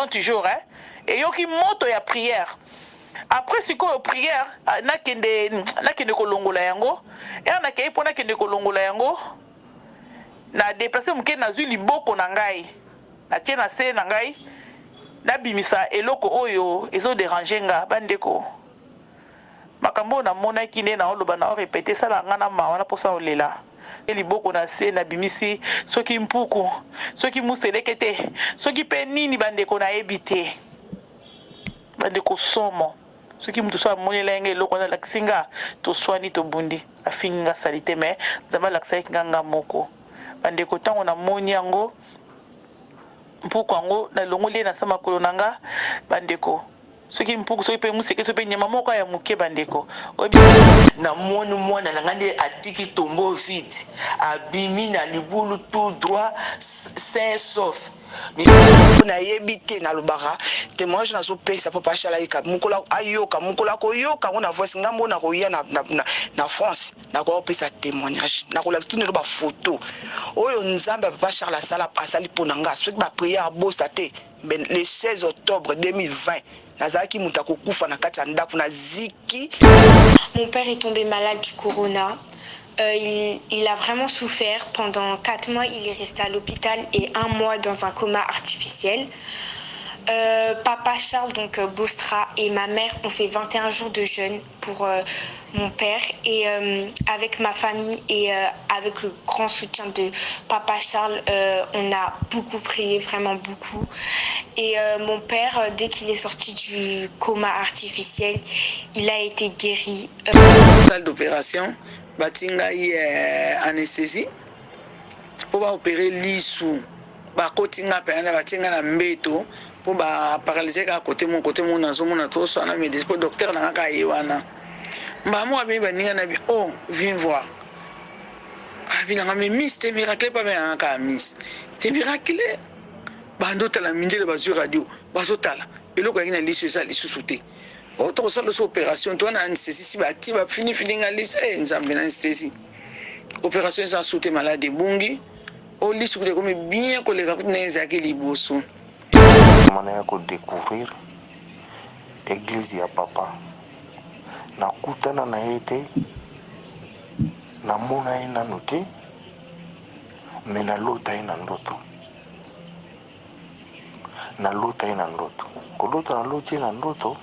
30 jours hein eyoki moto ya prière après sikoyo prière nakende nakende kolongola yango heure nakei mpo nakende kolongola yango na deplace moke nazwi liboko na ngai natie na se na ngai nabimisa eloko oyo ezo derange nga. Bandeko, makambo oyo namonaki nde naoloba nao repete esalaka nga na mawa na posa kolela. Liboko na se nabimisi soki mpuku soki museleke te soki pe nini bandeko nayebi te. Bandeko somo soki mutu so amonelaki nga eloko wana alakisi nga toswani tobundi afingi nga salite mais Nzambe alakisaki nga nga moko. Bandeko tango namoni yango Mpuku yango na longoli ye na sa makolo na nga ba ndeko soki mpuku soki pe museke soki pe nyama moko ya muke ba ndeko oyebi. Na moni mwana na nga nde atiki tombeau vide abimi na libulu tout droit sain sauf. Nayebi te nalobaka temoignage nazo pesa po papa Charles ayeka mokolo ayoka mokolo akoyoka yango na voice nga moko nakoya na, na, na, na France nakoya kopesa temoignage nakolakisa tino ba photo oyo nzambe ya papa Charles asala asali pona nga soki ba prière abosa te le 16 octobre 2020 nazalaki moto akokufa na kati ya ndako naziki. Mon père est tombé malade du corona euh, il, il a vraiment souffert pendant 4 mois il est resté à l'hôpital et un mois dans un coma artificiel euh, papa Charles donc Bostra et ma mère ont fait 21 jours de jeûne pour euh, mon père et euh, avec ma famille et euh, avec le grand soutien de papa Charles, euh, on a beaucoup prié, vraiment beaucoup. Et euh, mon père, euh, dès qu'il est sorti du coma artificiel, il a été guéri. Salle d'opération batie ngai eh, anesthésie mpo baopere lisu bakoti nga mpenza batie nga na mbeto mpo baparalyse kaka kote moko kote moko nazomona toswana medecin mpo docteur na nga kaka ye wana mbala moko abimi baninga na bi oh viens voir abi nanga mais miss te miracle mpe abengaka kaka miss te miracle bando otala mindele bazwi radio bazotala eloko yaki na liso eza lisusu te oyo tokosala loso operation to wana anesthésie si batie bafinifini nga liso e nzambe na anesthésie operation eza su te malade ebungi oyo liso kutu ekomi bien koleka kutu ndenge ezalaki liboso. Naya ko decouvrir eglise ya papa nakutana na ye te namona ye nanu te mais nalota ye na ndoto nalota ye na ndoto kolota naloti ye na ndoto.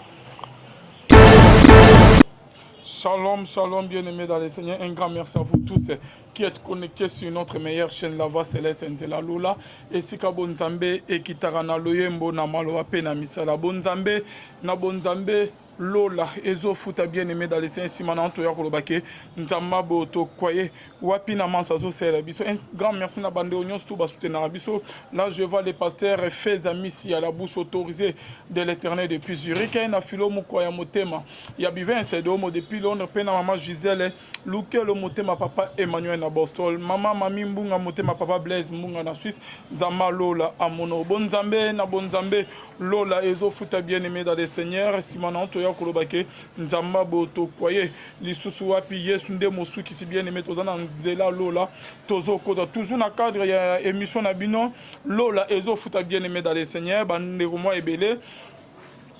Shalom, shalom, bien-aimés dans le Seigneur. Un grand merci à vous tous qui êtes connectés sur notre meilleure chaîne, La Voix Céleste Nzela Lola. Esika bonzambe ekitaka na loyembo na maloba pe na misala. Bonzambe na bonzambe Lola ezofuta bien-aimé dans le Seigneur. Sima na toya koloba ke Nzamba bo to croyez wapi na manso azosalela biso. Un grand merci na bande nyonso tout ba soutenaka biso. Là je vois le pasteur Feza Misi à la bouche autorisée de l'Éternel depuis Zurich na philo mukwa ya motema. Ya Bivens Domo depuis Londres pe na mama Gisèle Lukelo motema papa Emmanuel na Boston mama Mami Mbunga motema papa Blaise Mbunga na Suisse Nzamba Lola amono bonzambe na bonzambe Lola ezofuta bien aimé dans le Seigneur sima na toya koloba ke Nzamba boto croyez lisusu wapi Yesu nde mosukisi bien aimé toza na nzela Lola tozokota toujours na cadre ya émission na bino Lola ezofuta bien aimé dans le Seigneur bandeko mwa ebele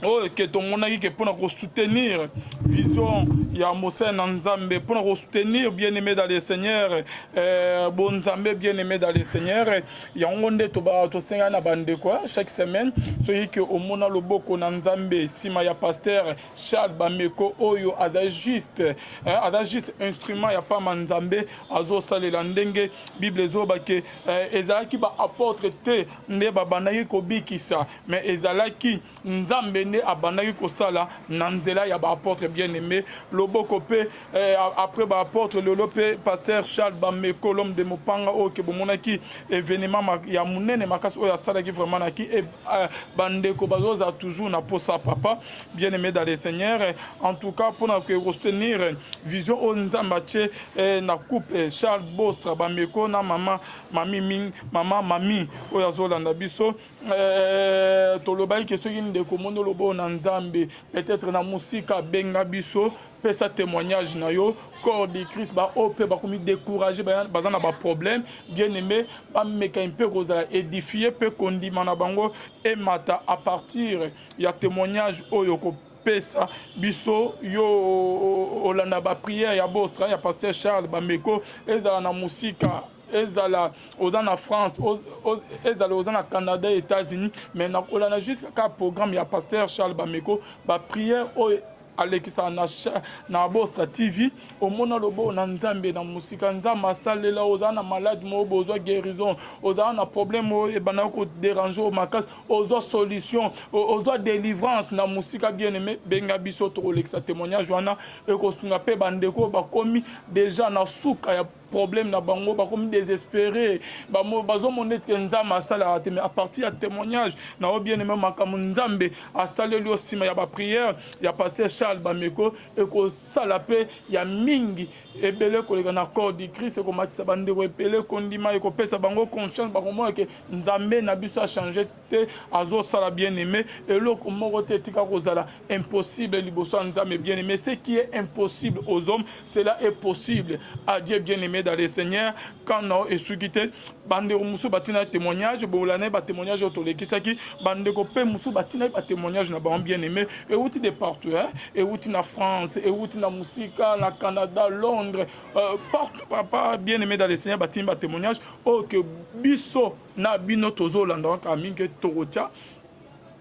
oyo ke tomonaki ke mpona kosoutenir vision ya mosali na nzambe mpona kosoutenir bien aimé dans le seigneur eh, bonzambe bien aimé dans le seigneur yango nde tosengani na bandeko chaque semaine soki ke omona loboko na nzambe nsima ya pasteur charles bameko oyo aza juste eh, aza juste instrument ya pama nzambe azosalela ndenge bible ezoba ke eh, ezalaki baapôtre te nde babandaki kobikisa Mais ezalaki Nzambe nde abandaki kosala na nzela ya ba apotres bien aime loboko pe eh, après ba apotres lelo pe pasteur Charles Bameko l'homme de Mopanga oyo ke bomonaki evenement ya munene makasi oyo asalaki vraiment na ki eh, eh, bandeko bazoza toujours na posa papa bien aimé dans le Seigneur en tout cas pona ko soutenir vision oyo Nzambe atie eh, na couple Charles Bostra Bameko na mama mami mama mami oyo azolanda biso. Eh, tolobaki ke soki ndeko omoni loboko na Nzambe, peut-être na mosika, benga biso, pesa témoignage na yo. Corps de Christ, baoyo mpe bakomi découragé, baza na baproblème, bien aimé, bameka mpe kozala édifie mpe kondima na bango emata à partir ya témoignage oyo kopesa biso. Yo olanda baprière ya Bostra, ya pasteur Charles Bameko, ezala na mosika, ezala oza na France, ezala oza na Canada, États-Unis, mais nakolanda jusqu'à ka programme ya pasteur Charles Bameko, baprière oyo alekisaka na Bostra TV, omona loboko na Nzambe na mosika. Nzambe asalela, ozala na malade moko boye, ozwa guérison, ozala na problème oyo ebandaka kodéranger oyo makasi, ozwa solution, ozwa délivrance na mosika. Bien aimé, benga biso, tokolekisa témoignage wana. Ekosunga mpe bandeko bakomi déjà na suka ya problème na bango, bakomi désespéré, bazomona ete Nzambe asalaka te. Mais à partir ya témoignage na yo, bien aimé, makambo Nzambe asaleli yo nsima ya baprière ya pasteur Charles Bameko ekosala mpe ya mingi ebele koleka na corps du Christ. Ekomatisa bandeko ebele kondima, ekopesa bango confiance, bakomona ke Nzambe na biso achange te, azosala. Bien aimé, eloko moko te etika kozala impossible liboso ya Nzambe. Bien aimé, ce qui est impossible aux hommes, cela est possible à Dieu. Bien aimé dans le Seigneur, quand na esuki te, bandeko mosusu batina témoignage, bolanda batémoignage oyo tolekisaki. Bandeko mpe mosusu batinaki batémoignage na bango, bien aimé, euti de partout, hein? Euti na France, euti na mosika, na Canada, Londres, partout. Papa, bien aimé dans le Seigneur, batini batémoignage oyo ke biso na bino tozolanda kaka mingi, tokotia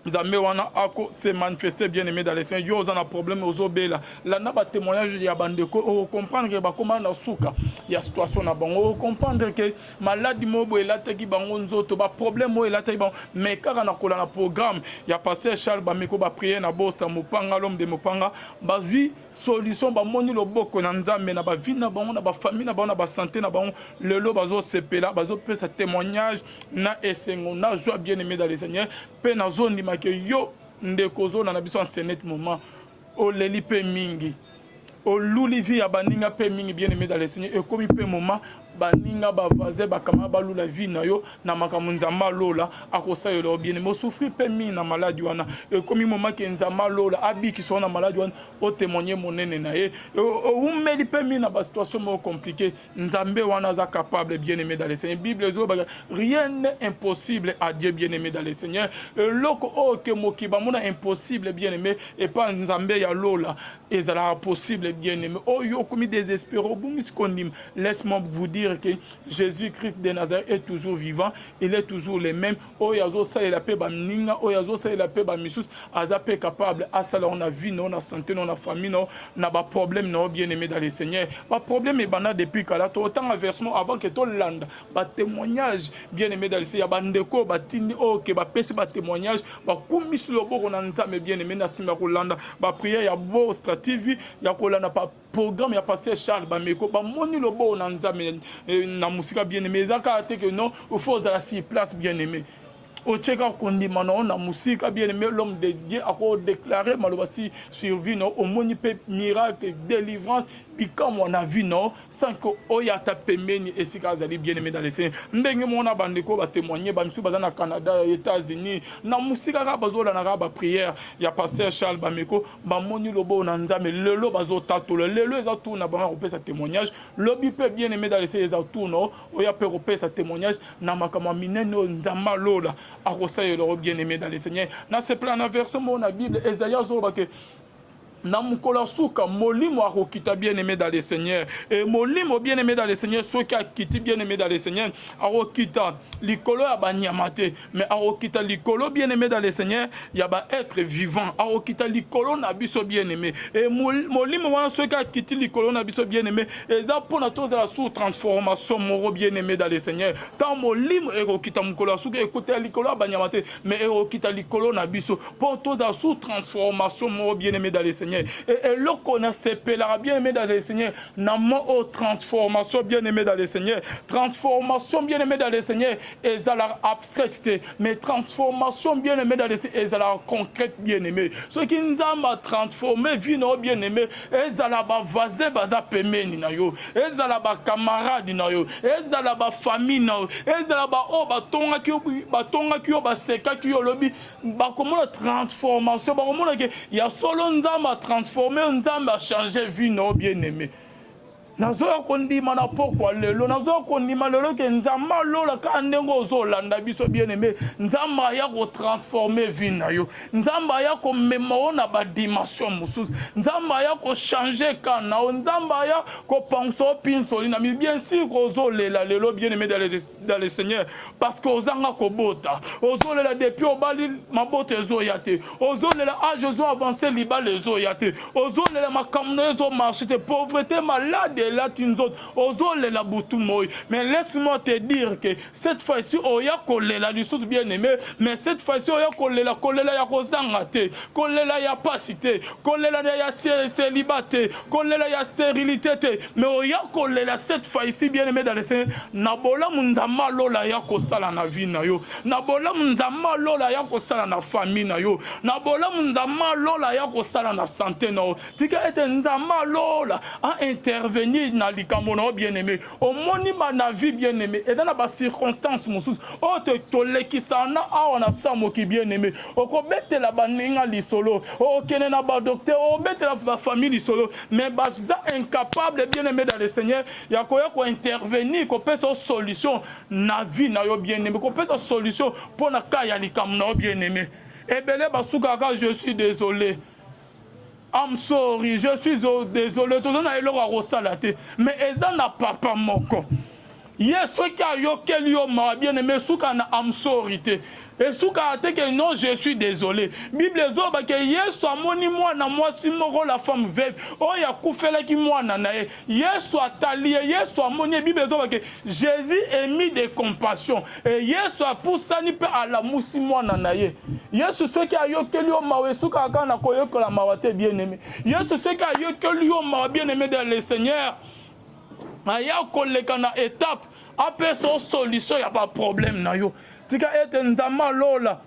Nzambe wana ako se manifester. Bien aimé dans le Seigneur, yo oza na problème, ozobela, landa batémoignage ya bandeko, okocomprendre ke bakóma na suka ya situation na bango, okocomprendre ke maladi moko boye elataki bango nzoto, baproblème oyo elataki bango, mais kaka na kolanda programme ya pasteur Charles Bameko, baprière na Bosta Mopanga, l'homme de Mopanga, bazwi solution, bamoni loboko na Nzambe na bavie na bango, na bafamille na bango, na basanté na bango. Lelo bazosepela, bazopesa témoignage na esengo, na joie. Bien aimé dans le Seigneur, mpe nazondima ke yo ndeko ozolanda biso en ce moment, oleli mpe mingi, oluli vie ya baninga mpe mingi. Bien aimé dans le Seigneur, ekomi mpe moment baninga, bavoisin, bakamara balula vie na yo na makambo Nzambe alola akosalela yo. Bien aimé, osouffrir mpe mingi na maladi wana, ekomi moment ke Nzambe alola abikisa yo na maladi wana, otémoigne monene na ye. Oumeli mpe mingi na basituation moko compliqué, Nzambe wana aza capable. Bien aimé dans le Seigneur, Bible ezolobaka: rien n'est impossible à Dieu. Bien aimé dans le Seigneur, eloko oyo ke mokili bamona impossible, bien aimé, epa Nzambe ya lola ezalaka possible. Bien aimé, oyo okomi désespéré, obungisi kondima, laisse-moi vous dire que Jésus-Christ de Nazareth est toujours vivant, il est toujours le même. Oyo azosalela mpe baninga, oyo azosalela mpe bamisusu, aza mpe capable asala na vie na yo, na santé na yo, na famille na yo, na baproblème na yo. Bien aimé dans le Seigneur, baproblème ebanda depuis kala. Totanga versement avant ke tolanda batémoignage, bien aimé dans le Seigneur, ya bandeko batindi oyo ke bapesi batémoignage, bakumisi loboko na Nzambe. Bien aimé, na nsima ya kolanda baprière ya Bostra TV, ya kolanda programme ya pasteur Charles Bameko, bamoni loboko na Nzambe na mosika. Bien aimé, eza kaka te ke non, il faut ozala sur place. Bien aimé, otie kaka kondima na yo na mosika, bien aimé, l'homme de Dieu akodéclare maloba si sur vie na yo, omoni mpe miracle, délivrance, bikamwa na vie na yo sans que oyo ata pembeni esika azali. Bien aimé dans le Seigneur, ndenge mona bandeko batémoigne, bamisusu baza na Canada, États-Unis, na mosika kaka bazolanda kaka baprière ya pasteur Charles Bameko, bamoni loboko na Nzambe. Lelo bazotatola, lelo eza tour na bango ya kopesa témoignage. Lobi mpe, bien aimé dans le Seigneur, eza tour na oya mpe kopesa témoignage na makambo ya minene oyo Nzambe alola akosalela yo. Bien aimé dans le Seigneur, nasepela na verset moko na Bible, Esaïe azoloba ke na mokolo ya suka molimo akokita. Bien aimé dans le Seigneur, e molimo, bien aimé dans le Seigneur, soki akiti, bien aimé dans le Seigneur, akokita likolo ya banyama te, mais akokita likolo, bien aimé dans le Seigneur, ya baêtre vivant, akokita likolo na biso. Bien aimé, e molimo wana soki akiti likolo na biso, bien aimé, eza mpona tozala sous transformation moko. Bien aimé dans le Seigneur, ntango molimo ekokita mokolo ya suka, ekotela likolo ya banyama te, mais ekokita likolo na biso mpo tozala sous transformation moko. Bien aimé dans le Seigneur. Seigneur. Et eloko na sepelaka bien aimé dans le Seigneur na mot oyo transformation bien aimé dans le Seigneur. Transformation bien aimé dans le Seigneur ezalaka abstraite te, mais transformation bien aimé dans le Seigneur ezalaka concrète bien aimé. Soki Nzambe a transformer vie na yo bien aimé, ezala ba voisin baza pembeni na yo, ezala ba camarade na yo, ezala ba famille na yo, ezala ba oyo batongaki yo, batongaki yo, basekaki yo lobi, bakomona transformation, bakomona ke ya solo Nzambe a transformer yo, Nzambe a changer vie na yo bien aimé. Nazoya kondima na pokwa lelo, nazoya kondima lelo ke Nzambe alola kaka ndenge ozolanda biso bien aimé, Nzambe aya ko transformer vie na yo, Nzambe aya komema yo na ba dimension mosusu, Nzambe aya ko changer cas na yo, Nzambe aya kopangusa yo pinsoli na miso. Bien sûr ozolela lelo bien aimé dans le Seigneur parce que ozanga kobota, ozolela depuis obali mabota ezoya te, ozolela age ozo avancer libala ezoya te, ozolela makambo na yo ezo marcher te, pauvreté malade elati nzoto, ozolela butu moyi. Mais laisse-moi te dire que cette fois-ci oya kolela lisusu bien aimé, mais cette fois-ci oya kolela kolela ya kozanga te, kolela ya pasi te, kolela ya celibat te, kolela ya sterilite te, mais oya kolela cette fois-ci bien aimé dans le Seigneur na bolamu Nzambe alola aya kosala na vie na yo, na bolamu Nzambe alola aya kosala na famille na yo, na bolamu Nzambe alola aya kosala na sante na yo. Tika ete Nzambe alola a intervenir na likambo na yo bien aimé. Omoni ba na vie bien aimé eza na ba circonstances mosusu oyo tolekisaka na awa na sa moki bien aimé. Okobetela baninga lisolo, okokende na ba docteur, okobetela ba famille lisolo, mais baza incapable bien aimé dans le Seigneur ya koya ko intervenir, kopesa yo solution na vie na yo bien aimé, kopesa solution mpo na cas ya likambo na yo bien aimé. Ebele basukaka je suis désolé. I'm sorry, je suis désolé, toza na eloko ya kosala te, mais eza na papa moko ye soki ayokeli yo mawa bien aimé, esuka na I'm sorry te, esukaka te ke non je suis désolé. Bible ezoloba ke Yesu amoni mwana mwasi moko, la femme veuve oyo akufelaki mwana na ye. Yesu atali ye, Yesu amoni ye. Bible ezoloba ke Jésus ému de compassion et Yesu apusani mpe alamusi mwana na ye. Yesu soki ayokeli yo mawa, esukaka kaka na koyokola mawa te bien aimé. Yesu soki ayokeli yo mawa bien aimé dans le Seigneur, aya koleka na étape apesa yo solution ya ba problème na yo. Tika ete Nzambe alola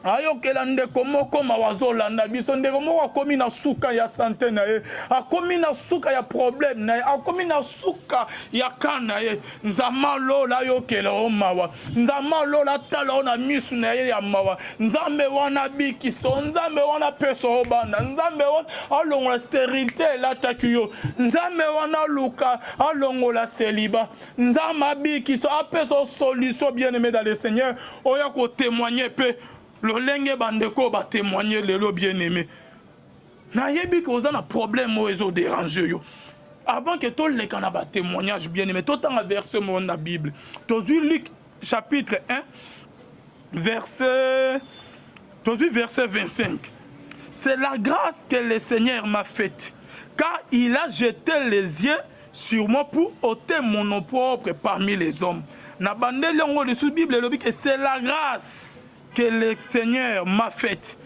ayokela ndeko moko mawa azolanda biso. Ndeko moko akomi na suka ya sante na ye, akomi na suka ya problème na ye, akomi na suka ya ka na ye. Nzambe alola ayokela yo mawa, Nzambe alola atala yo na misu na ye ya mawa. Nzambe wana abikisa yo, Nzambe wana apesa yo bana, Nzambe wana alongola sterilite elataki yo, Nzambe wana aluka alongola celibat, Nzambe abikisa, apesa yo solution bien aimé dans le Seigneur, oya ko témoigner pe lolenge bandeko ba témoigner lelo bien aimé. Nayebi ke oza na problème oyo ezo déranger yo. Avant que toleka na ba témoignage bien aimé, totanga verset moko na Bible. Tozwi Luc chapitre 1 verset, tozwi verset 25. C'est la grâce que le Seigneur m'a faite, car il a jeté les yeux sur moi pour ôter mon opprobre parmi les hommes. Na bandeli yango lisusu, Bible elobi que c'est la grâce que le Seigneur m'a faite,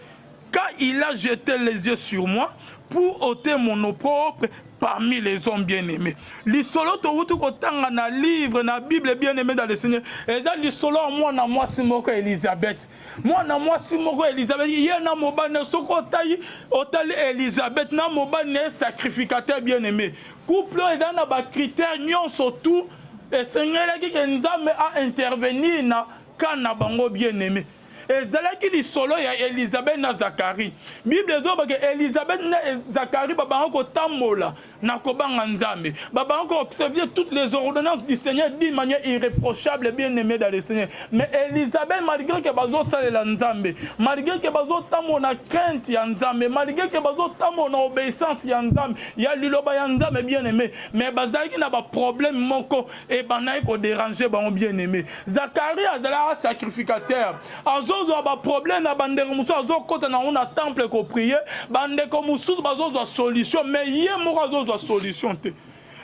car il a jeté les yeux sur moi pour ôter mon opprobre parmi les hommes bien-aimés. Lisolo towuti kotanga na livre na Bible bien-aimé dans le Seigneur, eza lisolo ya mwana mwasi moko Elizabeth. Mwana mwasi moko Elizabeth, ye na mobali na, soki otali otali Elizabeth na mobali na ye sacrificateur bien-aimé, couple oyo eza na ba critères nyonso tout esengelaki ke Nzambe a intervenir na cas na bango bien-aimé. Ezalaki lisolo ya Elizabeth na Zacharie. Bible ezoloba ke Elizabeth na Zacharie babanga kotambola na kobanga Nzambe. Babanga ko observer toutes les ordonnances du Seigneur d'une manière irréprochable, bien-aimé dans le Seigneur. Mais Elizabeth, malgré que bazosalela Nzambe, malgré que bazotambola na crainte ya Nzambe, malgré que bazotambola na obéissance ya Nzambe, ya liloba ya Nzambe, bien-aimé, mais bazalaki na ba problème moko ebandaki ko déranger bango bien-aimé. Zacharie azalaka sacrificateur, azozwa ba problème na bandeko mosusu, azokota nango na temple ko prier, bandeko mosusu bazozwa solution, mais ye moko azozwa solution te.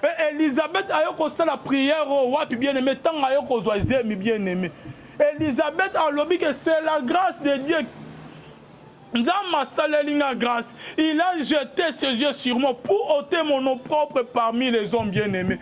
Et Elizabeth ayo kosala prière oyo wapi bien-aimé, ntango ayo kozwa zemi bien-aimé, Elizabeth alobi que c'est la grâce de Dieu. Nzambe asaleli nga grâce. Il a jeté ses yeux sur moi pour ôter mon nom propre parmi les hommes bien-aimés.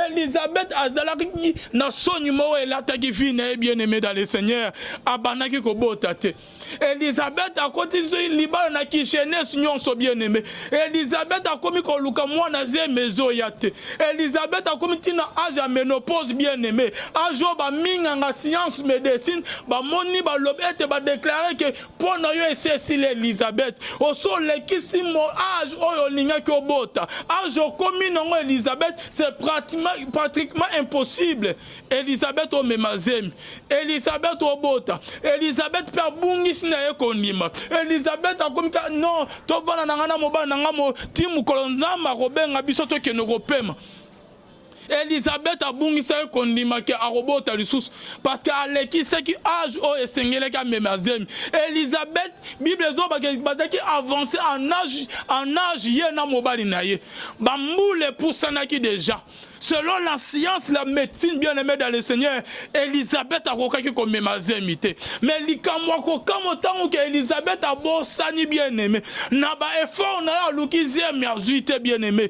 Elisabeth azalaki na soni moko elataki vie na ye bien-aimé dans le Seigneur, abandaki kobota te. Elisabeth akoti libala na ki jeunesse nyonso bien-aimé. Elisabeth akomi koluka mwana zemi ezoya te. Elisabeth akomi ti na age ya menopause bien-aimé. Age oyo ba minganga science medecine bamoni balobi ete ba declare que Mpo na yo esi esili Elizabeth. Osi olekisi mo age oyo olingaki obota. Age okomi nango Elizabeth, c'est pratiquement, pratiquement impossible. Elizabeth omema zemi. Elizabeth obota. Elizabeth mpe abungisi na ye kondima. Elizabeth akomi ka non, tovanda na ngai na mobali na ngai mo ti mokolo Nzambe akobenga biso tokende kopema. Elizabeth abungisaki kondima ke akobota lisusu parce que alekisaki age oyo esengelaki amema zemi. Elizabeth, Bible ezoloba ke bazalaki avance en age, en age ye na mobali na ye. Ba mbula epusanaki dejà. Selon la science, la médecine, bien aimé dans le Seigneur, Elizabeth akokaki komema zemi te. Mais likambo ya kokamwa ntango ke Elizabeth abosani bien aimé, na ba effort na ye aluki zemi azwi te bien aimé.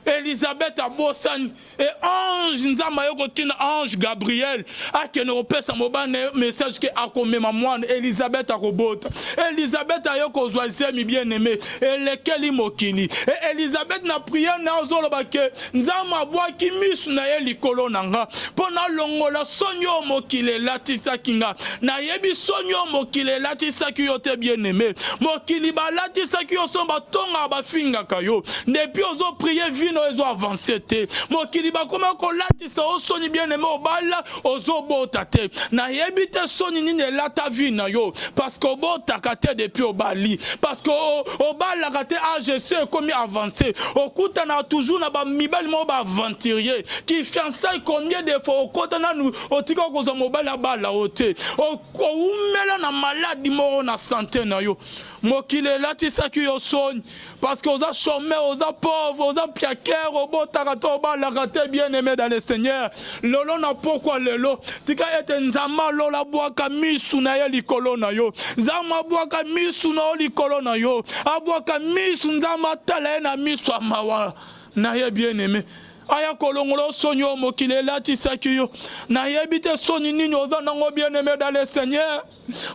Elizabeth abosani e ange Nzambe aye kotinda ange Gabriel akende kopesa mobali na ye message ke akomema mwana Elizabeth akobota. Elizabeth aye kozwa zemi bien aime elekeli mokili. E Elizabeth na prière na ye azoloba ke Nzambe abwaki misu na ye likolo na nga mpo nalongola soni oyo mokili elatisaki nga. Nayebi soni oyo mokili elatisaki yo te bien aime. Mokili balatisaki yo soni batongaka bafingaka yo. Depuis ozo prier vie no ezo avancer te. Mokili bakoma kolatisa yo soni bien aime obala ozo bota te. Nayebi te soni nini elata vie na yo parce que obotaka te depuis obali. Parce que obalaka te age esi ekomi avance. Okutanaka toujours na ba mibali moko ba aventurier. Ki fiançailles combien de fois okota nanu otika kozwa mobali abala yo te. Owumela na maladi moko na sante na yo. Mokili elatisaki yo soni parce que oza chômeur, oza pauvre, oza piaker, obotaka te, obalaka te, bien aimé dans le Seigneur. Lelo na pokwa lelo, tika ete Nzambe alola abwaka misu na ye likolo na yo. Nzambe abwaka misu na yo likolo na yo. Abwaka misu, Nzambe atala ye na misu ya mawa na ye, bien aimé. Aya kolongola yo soni oyo mokili elatisaki yo. Nayebi te soni nini oza nango, bien aimé dans le Seigneur.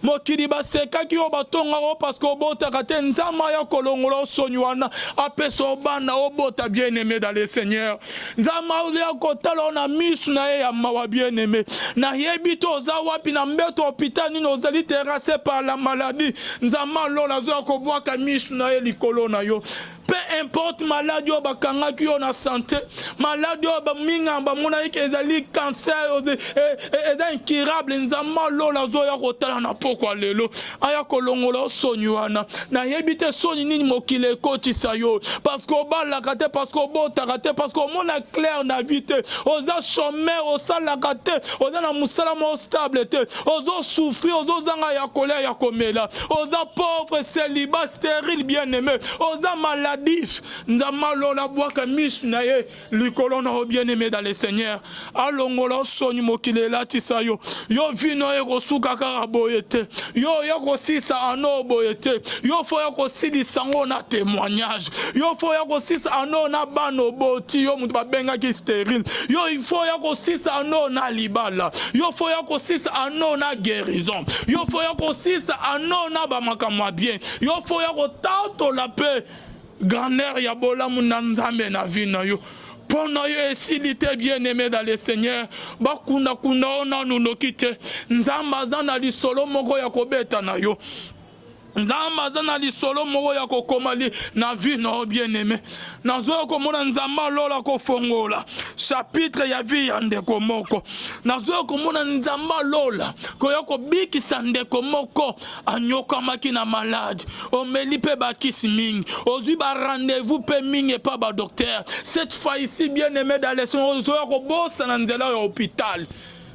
Mokili basekaki yo batongaka yo parce que obotaka te nzambe aya kolongola yo soni wana apesa yo bana obota bien aimé dans le Seigneur. Nzambe aya kotala yo na misu na ye ya mawa bien aimé. Nayebi te oza wapi na mbeto hôpital nini ozali terrassé par la maladie. Nzambe alola azoya kobwaka misu na ye likolo na yo. Peu importe maladi oyo bakangaki yo na sante, maladi oyo baminganga bamonaki ke ezali cancer, eza incurable, Nzambe ya lola azoya kotala na pokwa lelo, aya kolongola yo soni wana. Nayebi te soni nini mokili ekotisa yo, parce que obalaka te, parce que obotaka te, parce que omona clair na vie te, oza chômeur, osalaka te, oza na mosala moko stable te, ozo souffrir, ozozanga ya kolia ya komela, oza pauvre, celibat, sterile, bien aimé, oza maladif. Nzambe alola abwaka misu na ye likolo na yo, bien aimé dans le Seigneur, alongola soni mokili elatisa yo. Yo vino ekosuka kaka boye te, yo oya kosilisa ano boye te, yo fo ya kosilisa yango na témoignage, yo fo ya kosilisa ano na bana oboti, yo moto babengaki sterile, yo fo ya kosilisa ano na libala, yo fo ya kosilisa ano na guérison, yo fo ya kosilisa ano na bamakambo ya bien, yo fo ya kotatola mpe grandeur ya bolamu na Nzambe na vie na yo. Mpo na yo esili te, bien aimé dans le Seigneur, bakundakunda yo nanu noki te. Nzambe aza na lisolo moko ya kobeta na yo. Nzambe aza na lisolo moko ya kokoma na vie na yo, bien aimé. Nazoya komona Nzambe alola kofongola chapitre ya vie ya ndeko moko. Nazoya komona Nzambe alola koya kobikisa ndeko moko anyokamaki na malade. Omeli pe bakisi mingi, ozwi ba rendez-vous pe mingi epa ba docteur. Cette fois ici, bien aimé dans le Seigneur, ozoya kobosana nzela ya hôpital.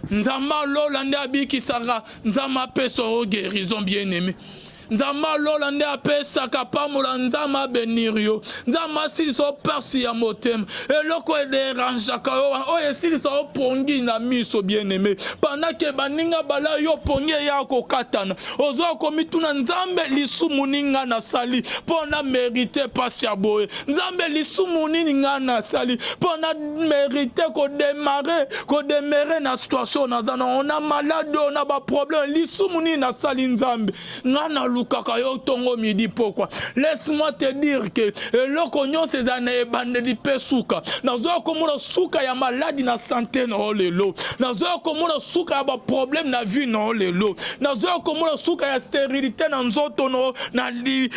Nzambe alola nde abikisaka, Nzambe apesa yo guérison, bien aimé. Nzambe alola nde apesaka pambola Nzambe abenir yo. Nzambe asilisa yo pasi ya motema. Eloko ederangeaka yo wana oyo esilisa yo pongi na miso bien aimé. Pendant que baninga bala yo pongi eya kokatana. Ozo komituna Nzambe lisumu nini nga nasali mpo na merite pasi ya boye. Nzambe lisumu nini nga nasali mpo na merite ko demarrer ko demeurer na situation naza na on a malade oyo na ba problème lisumu nini nasali Nzambe nga nalukaka yo tongo midi pokwa. Laisse-moi te dire que eloko nyonso ezala na ebandeli mpe suka. Nazoya komona suka ya maladi na sante na yo lelo, nazoya komona suka ya ba problème na vie na yo lelo, nazoya komona suka ya sterilite na nzoto na yo na,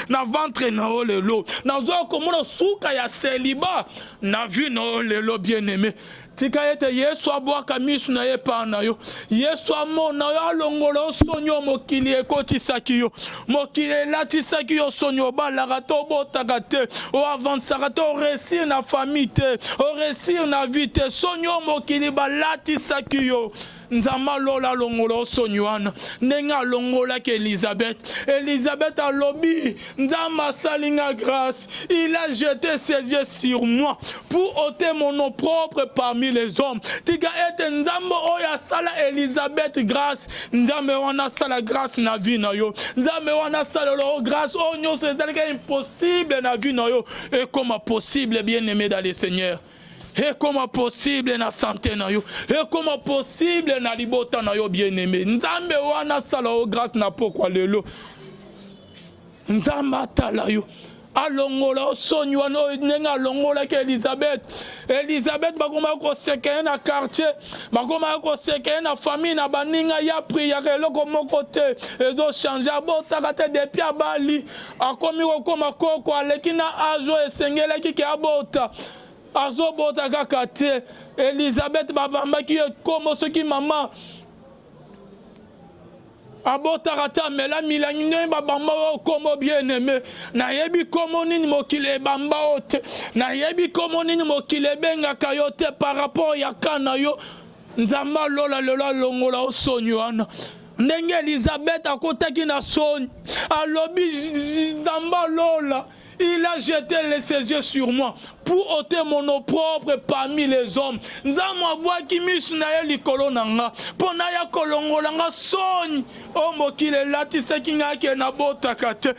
na ventre na yo lelo, nazoya komona suka ya celibat na vie na yo lelo bien aimé. Tika ete Yesu abwaka miso na ye epai na yo. Yesu amona yo, alongola yo soni oyo mokili ekotisaki yo. Mokili elatisaki yo soni, obalaka te, obotaka te, oavansaka te, oresir na famille te, oresir na vie te. Soni oyo mokili balatisaki yo. Nzambe alola alongola yo soni wana ndenge alongolaki Elizabeth. Elizabeth alobi Nzambe asali nga grâce, il a jeté ses yeux sur moi pour ôter mon opprobre parmi les hommes. Tika ete Nzambe oyo asala Elizabeth grâce, Nzambe wana asala grâce na vie na yo. Nzambe wana asalela yo grâce oyo nyonso ezalaki impossible na vie na yo ekoma possible, bien-aimé dans le Seigneur. Ekoma possible na sante na yo, ekoma possible na libota na yo, bien-aimé. Nzambe wana asala yo grâce na pokwa lelo. Nzambe atala yo, alongola yo soni wana oyo ndenge alongolaki Elizabeth. Elizabeth bakomaki koseka ye na quartier, bakomaki koseka ye na famille na baninga, ya priaka eloko moko te ezochange, abotaka te depuis abali akomi kokoma koko, aleki na age oyo esengelaki ke abota, azobota kaka te. Elizabeth babambaki ye kombo soki mama abotaka te, amela milangi ndenge babamba oyo kombo bien aimé. Nayebi kombo nini mokili ebamba oyo te, nayebi kombo nini mokili ebengaka yo te par rapport ya ka na yo. Nzambe alola lelo alongola yo soni wana ndenge Elizabeth akotaki na soni, alobi Nzambe alola, il a jeté ses yeux sur moi pour ôter mon opprobre parmi les hommes. Nzambe abwaki misu na ye likolo na nga mpo naya kolongola nga soni oyo mokili elatisaki nga ke nabotaka te.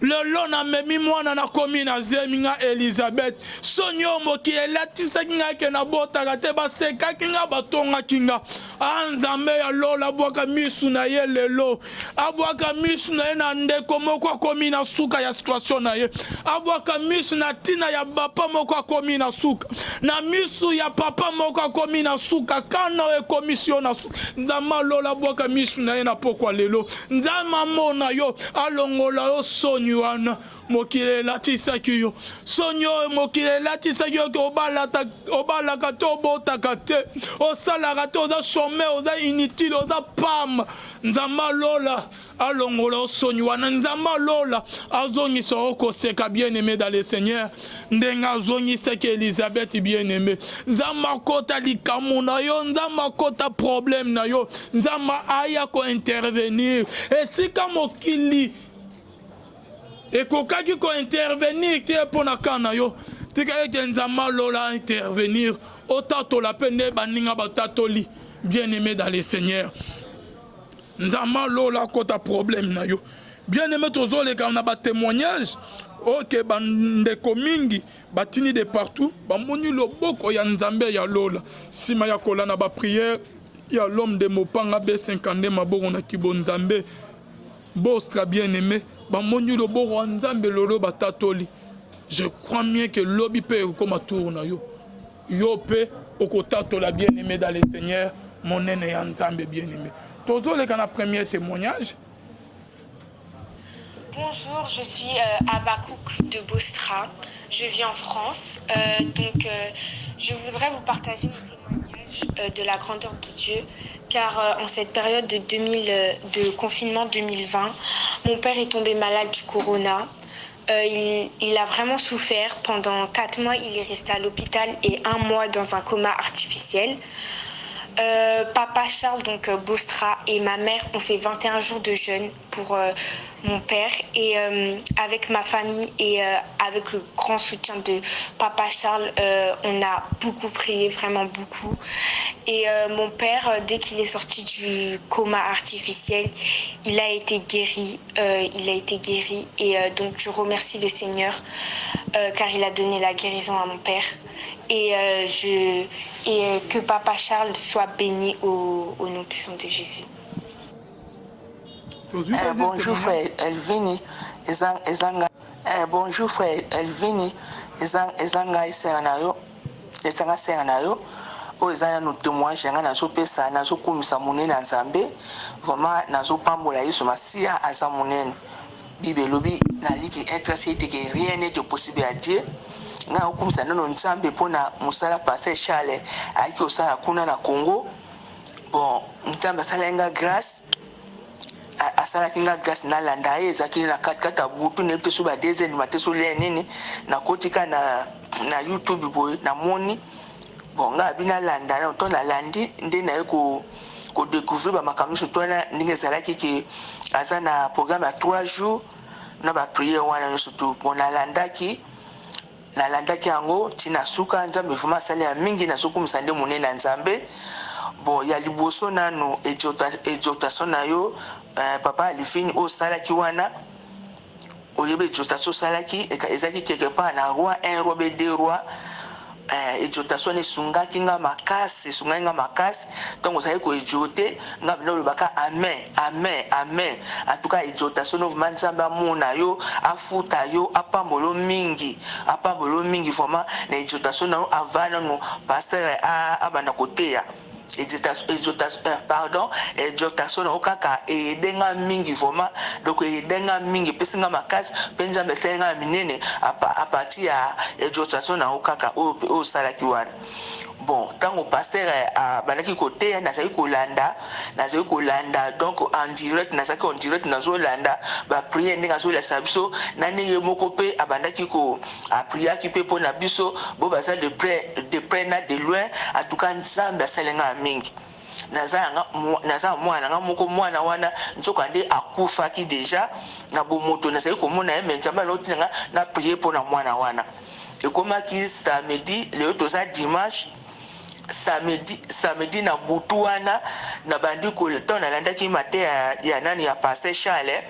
Lelo namemi mwana nakomi na zemi nga Elizabeth. Soni oyo mokili elatisaki nga ke nabotaka te, basekaki nga, batongaki nga. Ah Nzambe ya lola abwaka misu na ye lelo, abwaka misu na ye na ndeko moko akomi na suka ya situation na ye, abwaka misu na ntina ya papa moko akomi na suka, na misu ya papa moko akomi na suka, kana oyo ekomisi yo na suka. Nzambe alola abwaka misu na ye na pokwa lelo, Nzambe amona yo, alongola yo soni wana mokili elatisaki yo, soni oyo mokili elatisaki yo ke obalaka te, obotaka te, osalaka te, oza chômeur, oza inutile, oza pamba. Nzambe alola alongola yo soni wana, Nzambe alola azongisa yo koseka, bien aimé dans le Seigneur, ndenge azongisaki Elizabeth, bien aimé. Nzambe akota likambo na yo, Nzambe akota problème na yo, Nzambe aya ko intervenir esika mokili ekokaki ko intervenir te mpo na ka na yo. Tika ete Nzambe alola intervenir, otatola mpe nde baninga batatoli, bien aimé dans le Seigneur. Nzambe alola akota problème na yo, bien aimé. Tozoleka na ba témoignage oke bandeko mingi batini de partout, bamoni loboko ya Nzambe ya lola nsima ya kolanda ba prière ya l'homme de Mopanga B52 maboko na kibo Nzambe Bostra, bien aimé, bamoni loboko ya Nzambe lolo batatoli. Je crois bien que lobi mpe ekokoma tour na yo, yo mpe okotatola, bien aimé dans le Seigneur, monene ya Nzambe, bien aimé. Tozoleka na premier témoignage. Bonjour, je suis Abakouk de Bostra. Je vis en France. Donc, je voudrais vous partager mon témoignage de la grandeur de Dieu, car en cette période de, 2000, de confinement 2020, mon père est tombé malade du corona. Il a vraiment souffert. Pendant 4 mois, il est resté à l'hôpital et un mois dans un coma artificiel. Papa Charles, donc Bostra, et ma mère ont fait 21 jours de jeûne pour mon père. Et avec ma famille et avec le grand soutien de Papa Charles, on a beaucoup prié, vraiment beaucoup. Et mon père, dès qu'il est sorti du coma artificiel, il a été guéri. Il a été guéri. Et donc, je remercie le Seigneur car il a donné la guérison à mon père. Et, je, et que Papa Charles soit béni au nom puissant de Jésus. Bonjour frère Elvini, eza ngai. Bonjour frère Elvini, eza ngai senga na yo, eza nga senga na yo. Oyo eza nanu témoignage ya ngai nazopesa. Nazokumisa monene ya Nzambe, vraiment nazopambola Yesu Masiya, aza monene. Bible elobi na Luc 1 ete que rien n'est impossible à Dieu. Ngai nakokumisa nano Nzambe mpona mosala pasteur Charles ayaki kosala kuna na Congo. Bon, Nzambe asalaki nga grâce, asalaki nga grâce nalanda ye. Ezalaki na katikati ya butu, nayebi te so ba 2 heures du matin so lia nini. Nakoti ka na YouTube boye, namoni. Bon, ngai abi nalanda to nalandi nde naye kodécouvrir bamakambo nyonso to wana, ndenge ezalaki ke aza na programme ya 3 jours na baprière wana nyonso to. Bon, nalandaki yango ntina suka. Nzambe vraiment asali ya mingi, nazokumisa nde monene ya Nzambe. Bon, ya liboso nanu exhortation na yo, papa Alifini, oyo osalaki wana. Oyebi exhortation osalaki ezalaki quelque part na roi 1, roi be 2 roi. Exhortation wana esungaki nga makasi, esungaki nga makasi. Ntango ozalaki koexhorte nga bino, olobaka amen, amen, amen. En tout cas, exhortation no vraiment, Nzambe amona yo, afuta yo, apambola yo mingi, apambola yo mingi vraiment na exhortation na yo. Avant nanu pasteur abanda koteya, exhortation, pardon, exhortation na yo kaka eyedenga mingi vraiment. Donc eyedenga mingi, epesi nga makasi mpe Nzambe esali nga ya minene à partir ya exhortation na yo kaka oyo osalaki wana. Bon, ntango pasteur abandaki koteya, nazali kolanda, nazali kolanda donc en direct, nazalaki en direct, nazolanda baprière ndenge azolakisa biso na ndenge moko mpe abandaki ko apriaki mpe mpona biso bo baza de près na de loin. En tout cas, Nzambe asali nga mingi. Naza mwana nga moko, mwana wana nzoka nde akufaki déjà na bomoto. Nazali komona ye, mais Nzambe alotina nga na prier mpona mwana wana. Ekomaki samedi, lelo toza dimanche. Samedi na butu wana, nabandi ntango nalandaki mateya ya nani, ya pasteur Charles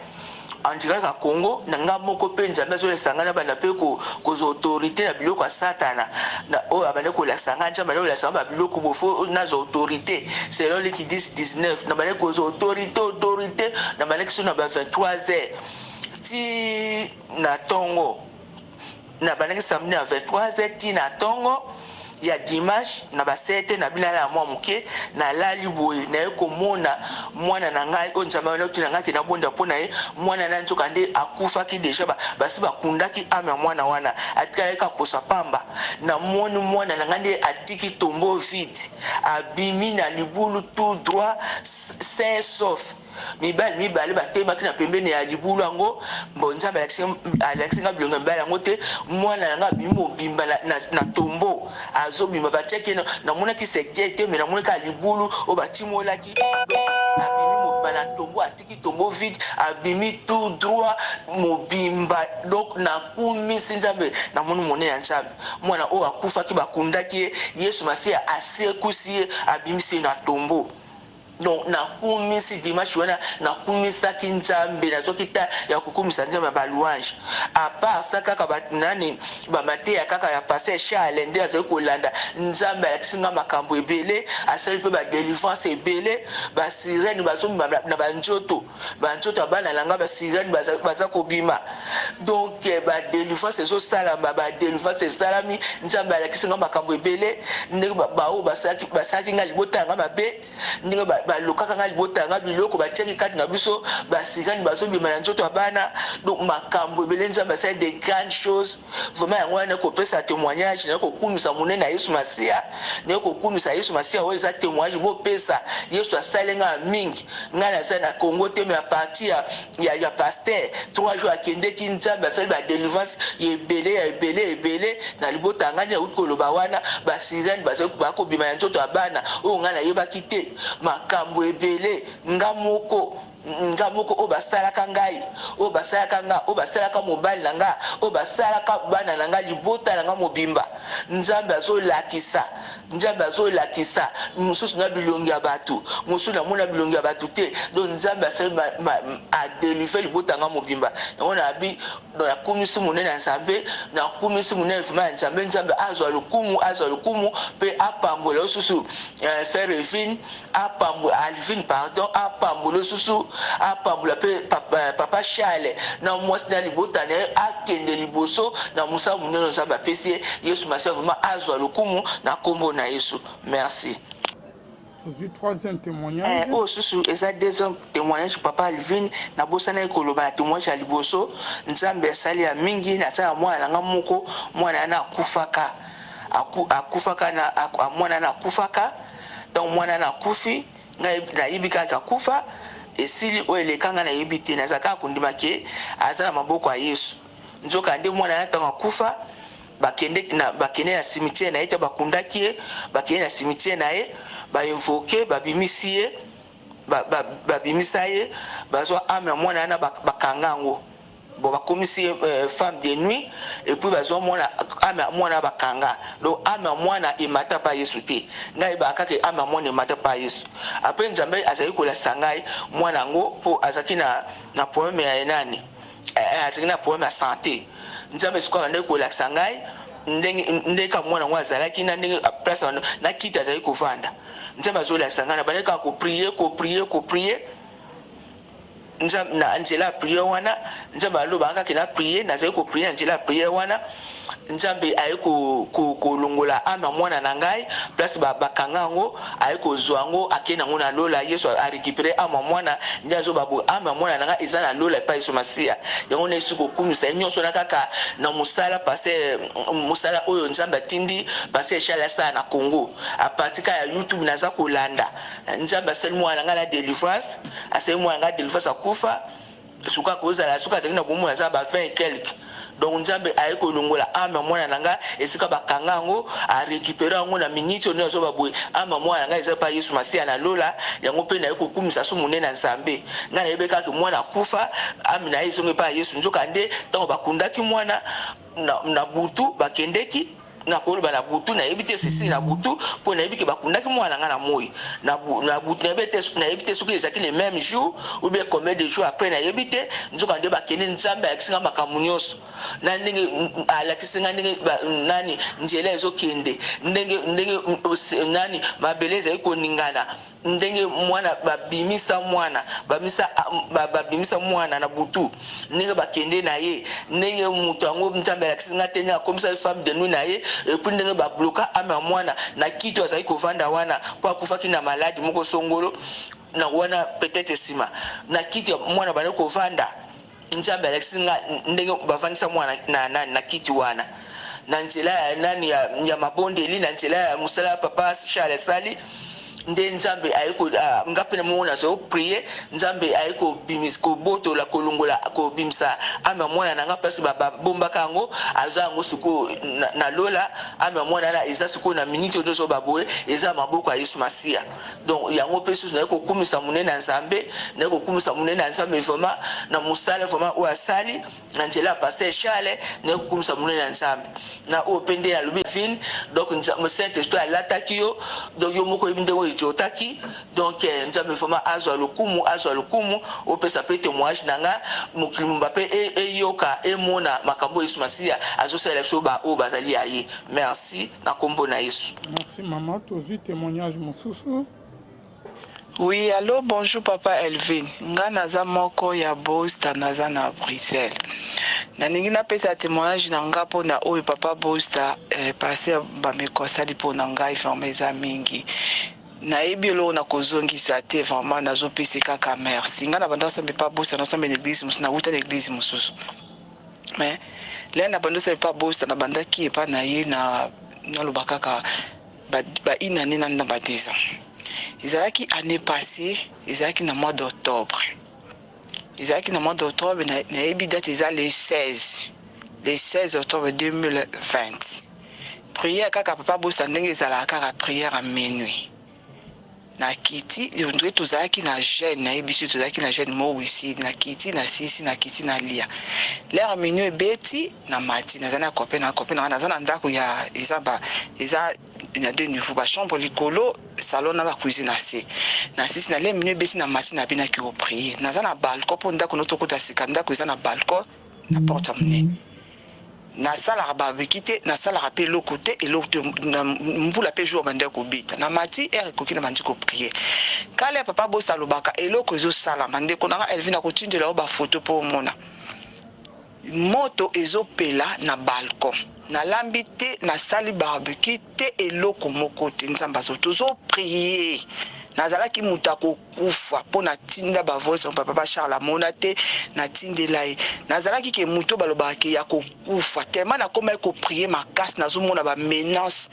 en direct ya Congo, na nga moko mpe Nzambe azolesa nga na banda mpe kozwa autorité na biloko ya Satana oyo abandi kolakisa nga. Nzambe abandi kolakisa nga babiloko bofo nazwa autorité selon Luc 10 19. Nabandi kozwa autorité. Nabandaki so na ba 23 heures ti na ntongo. Nabandaki samedi na 23 heures ti na ntongo ya dimanche na basete. Na bino ya mwa moke, nalali boye, naye komona mwana na ngai oyo Nzambe wana otina ngai ke nabonda mpo na ye. Mwana na nzoka nde akufaki déjà, basi bakundaki âme ya mwana wana, atikalaki kaposa pamba. Namoni mwana na ngai nde atiki tombeau vide, abimi na libulu tout droit, sain sauf. Mibali mibale batemaki na pembeni ya libulu yango. Bon, Nzambe alakisi nga bilongo ya mibali yango te. Mwana na nga abimi mobimba na tombeau, azobima. Batiaki, namonaki cercueil te, mais namonaki ya libulu oyo batimolaki. Abimi mobimba na tombeau, atiki tombeau vide, abimi tout droit mobimba. Donc nakumisi Nzambe, namoni monene ya Nzambe. Mwana oyo akufaki, bakundaki ye, Yesu Masiya asekusi ye, abimisi ye na tombeau. Donc nakumisi dimanche wana, nakumisaki Nzambe, nazwaki ta ya kokumisa Nzambe ya balouange. À part ça, kaka nani, bamateya kaka ya pasteur Charles nde azali kolanda. Nzambe alakisi nga makambo ebele, asali mpe badélivrance ebele. Basirène bazobima na banzoto ya bana na nga, basirène baza kobima. Donc badélivrance ezosalama, badélivrance esalami. Nzambe alakisi nga makambo ebele, ndenge baoyo basalaki nga libota yanga mabe, ndenge. Balokaka nga libota nga biloko batiaki kati na biso, basirene bazobima na nzoto ya bana. Donc makambo ebele, Nzambe asali des grandes choses vraiment. Yango wana kopesa témoignage, naye kokumisa monene ya Yesu Masiya, naye kokumisa Yesu Masiya. Oyo eza témoignage bopesa. Yesu asali nga mingi. Ngai naza na Congo te, mais à partir ya pasteur, 3 jours akendeki, Nzambe asali badélivrance ya ebele, ya ebele ebele na libota. Ngai nauti koloba wana, basirene bazali bakobima ya nzoto ya bana oyo ngai nayebaki te. Makambo ebele, nga moko oyo basalaka ngai, oyo basalaka nga, oyo basalaka mobali na nga, oyo basalaka bana na nga, libota na nga mobimba, Nzambe azolakisa. Nzambe azolakisa mosusu na bilongi ya bato, mosusu namona bilongi ya bato te. Donc Nzambe asali, adélivrer libota nga mobimba. Yango nabi, nakumisi monene ya Nzambe, nakumisi monene vraiment ya Nzambe. Nzambe azwa lokumu, azwa lokumu mpe apambola lisusu frère Evine, apambola Alvine, pardon, apambola lisusu, apambola mpe papa Charles na mwasi na libota na ye, akende liboso na mosala monene Nzambe apesi ye. Yesu Masiya vraiment azwa lokumu na nkombo na Yesu. Merci. Tozwi troisième témoignage. Oyo susu eza deuxième témoignage, papa Alvin. Nabosanaki koloba na témoignage ya liboso, Nzambe asali ya mingi. Nasala mwana na nga moko, mwana wana akufaka, akufaka na mwana wana akufaka. Donc mwana wana akufi, ngai nayebi kaka akufa, esili. Oyo eleka ngai nayebi te, naza kaka kondima ke aza na maboko ya Yesu. Nzoka nde mwana wana, ntango akufa, bakende na cimetière na ye te. Bakundaki ye, bakende na cimetière na ye, bainvoquer, babimisi ye, babimisa ye, bazwa âme ya mwana wana, bakanga yango. Bon, bakomisi ye femme de nuit et puis bazwa mwana, âme ya mwana bakanga. Donc âme ya mwana emata pa Yesu te. Ngai yebaka kaka âme ya mwana emata pa Yesu. Après Nzambe azali kolakisa ngai mwana yango, mpo azalaki na problème ya nani, azalaki na problème ya santé. Nzambe sikoyo abandaki kolakisa ngai ndenge kaka mwana yango azalaki na ndenge place na kiti azalaki kovanda. Nzambe azolakisa ngai, na bandaki kaka koprier, koprier, koprier. Na nzela ya prière wana, Nzambe alobaka kaka na prière. Nazali koprier na nzela ya prière wana, Nzambe aye kolongola âme ya mwana na ngai place bakanga yango, aye kozwa yango, akei nango na lola. Yesu arécupérer âme ya mwana. Nde azoba boye, âme ya mwana na ngai eza na lola epai Yesu Masiya. Yango na Yesu kokumisa ye nyonso na kaka na mosala pasteur, mosala oyo Nzambe atindi pasteur Charles asala na Congo à partir kaka ya YouTube. Naza kolanda, Nzambe asali mwana na ngai na délivrance, asali mwana na ngai délivrance. Akufa suka kozala soki azalaki na bomoi aza ba 20 et quelque. Donc Nzambe aye kolongola âme ya mwana na ngai esika bakanga yango, arécupérer yango na miniti oyo azoba boye. Âme ya mwana na ngai eza pa Yesu Masiya na lola. Yango mpe naye kokumisa so monene ya Nzambe. Ngai nayebi kaka mwana akufa, âme na ye ezongi epai ya Yesu. Nzoka nde ntango bakundaki mwana na butu, bakendeki na koloba na butu, nayebi te sisi na butu, mpo nayebi ke bakundaki mwana nga na moi na butu. Nayebi te soki ezalaki le même jour ou bien combien de jours après, nayebi te. Nzoka nde bakende, Nzambe alakisi nga makambo nyonso na ndenge alakisi nga ndenge nani nzela ezokende, ndenge nani mabele ezali koningana, ndenge mwana babimisa, mwana babimisa mwana na butu, ndenge bakende na ye, ndenge moto yango Nzambe alakisi nga te ndenge akomisa femme de nuit na ye, et puis ndenge babloquer âme ya mwana na kiti azali kovanda wana, mpo akufaki na maladie moko songolo na wana, peut-être nsima na kiti mwana bandi kovanda. Nzambe alakisi nga ndenge bavandisa mwana na kiti wana na nzela ya nani ya mabondeli, na nzela ya mosala ya papa Charles asali. Nde Nzambe aye, nga mpe na mongo nazali koprier, Nzambe aye kobotola, kolongola, kobimisa âme ya mwana na nga place babombaka yango. Aza yango sikoyo na lola. Âme ya mwana wana eza sikoyo na miniti oyo tozoba boye, eza maboko ya Yesu Masiya. Donc yango mpe susu naye kokumisa monene ya Nzambe, naye kokumisa monene ya Nzambe vraiment na mosala vraiment oyo asali na nzela ya pasteur Charles. Naye kokumisa monene ya Nzambe na oyo mpe nde nalobi vine. Donc Saint Esprit alataki yo, donc yo moko oyebi ndenge oyo ejotaki. Donc Nzambe vraiment azwa lokumu, azwa lokumu. Opesa mpe témoignage na nga, mokili momba mpe eyoka, emona makambo oyo Yesu Masiya azosalela biso baoyo bazali ya ye. Merci na nkombo na Yesu. Merci mama. Tozwi témoignage mosusu. Oui, allo, bonjour papa Elvin. Nga naza moko ya Bosta, naza na Bruxelles. Nalingi napesa témoignage na nga mpona oyo papa Bosta, pasteur Bameko asali mpona ngai, vraiment eza mingi. Nayebi eloko na kozongisa te vraiment nazo pese kaka merci nga na banda kosamba epa bosa na samba na eglise mosusu na wuta na eglise mosusu mais lere na banda osala epa bosa na bandaki epa na ye na naloba kaka ba, ba une année na na ba deux ans ezalaki année passée ezalaki na mois d'octobre ezalaki na mois d'octobre nayebi date eza le 16 le 16 octobre 2020 prière kaka papa bosa ndenge ezalaka kaka prière ya minuit na kiti ondire tozalaki na jeune nayebi biso tozalaki na jeune mowisi na kiti na sisi na kiti na lia lere minuit ebeti na mati naza na copain na copain na naza na ndako ya eza ba eza na deux niveaux ba chambre likolo salon na ba cuisine na se na sisi na lere minuit ebeti na mati na binaki ko prier naza na balcon mpo ndako no tokota sika ndako eza na balcon na porte ya monene Nasalaka barbecue te, nasalaka pe eloko te, eloko te, na mbula pe jour bandaki kobeta. Na mati heure ekoki na bandi ko prier. Kala ya papa Boss alobaka eloko ezo salama. Ndeko na nga Elvie nako tindela yo ba photo po omona. Moto ezo pela na balcon. Nalambi te, nasali barbecue te, eloko moko te. Nzambe azo tozo prier. Nazalaki moto ya ko kufa po na tinda ba voice yango papa Charles amona te na tindela ye nazalaki ke mutu oyo balobaka ke ya kokufa tellement nakomaki ko prier makasi nazomona ba menace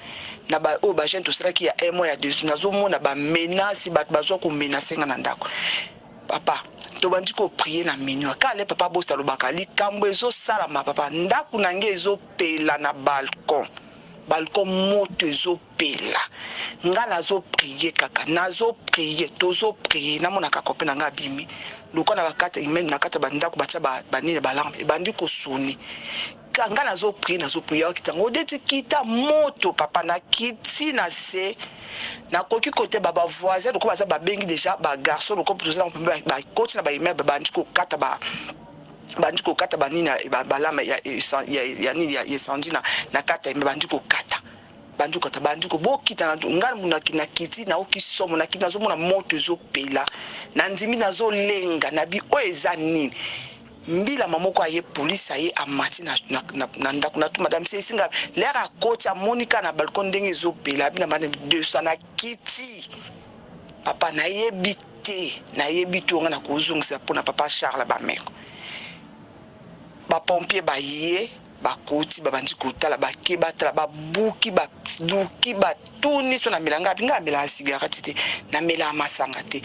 na ba oyo ba jeune tosalaki ya un mois ya deux nazomona ba menace bato bazwa ko menace nga na ndako papa tobandi ko prier na minuit kale papa bosta alobaka likambo ezosalama papa ndako na nge ezopela na balcon balcon moto ezo pela nga nazo prie kaka nazo prie tozo prie namonaka copain na nga abimi lokola na bakati meme na kati ya bandako batia banini ba alarme ebandi kosone nga nazo prie nazo prie akita ngo odeti kita moto papa nakiti na se nakoki kote ba ba voisin lokola baza babengi deja ba garçon lokola toza na bakoti na ba immeuble bandi kokata ba bandi kokata banini balama ya ya nini ya incendie na na kati ya immeuble bandi kokata Bandi kokata bandi ko bokita na nga na kiti nayoki somo na kiti nazomona moto ezopela na ndimi nazolenga na bi oyo eza nini mbilama moko aye police aye amati na, na, na, na ndako na tu madame se esinga lere akoti amoni kaka na balcon ndenge ezopela abi na madame 200 na kiti papa nayebi te nayebi te nga nakozongisa mpo na papa Charles Bameko ba pompier baye Bakoti babandi kotala bake batala babuki baluki batuni so namela nga nga amelaka cigarette te namelaka masanga te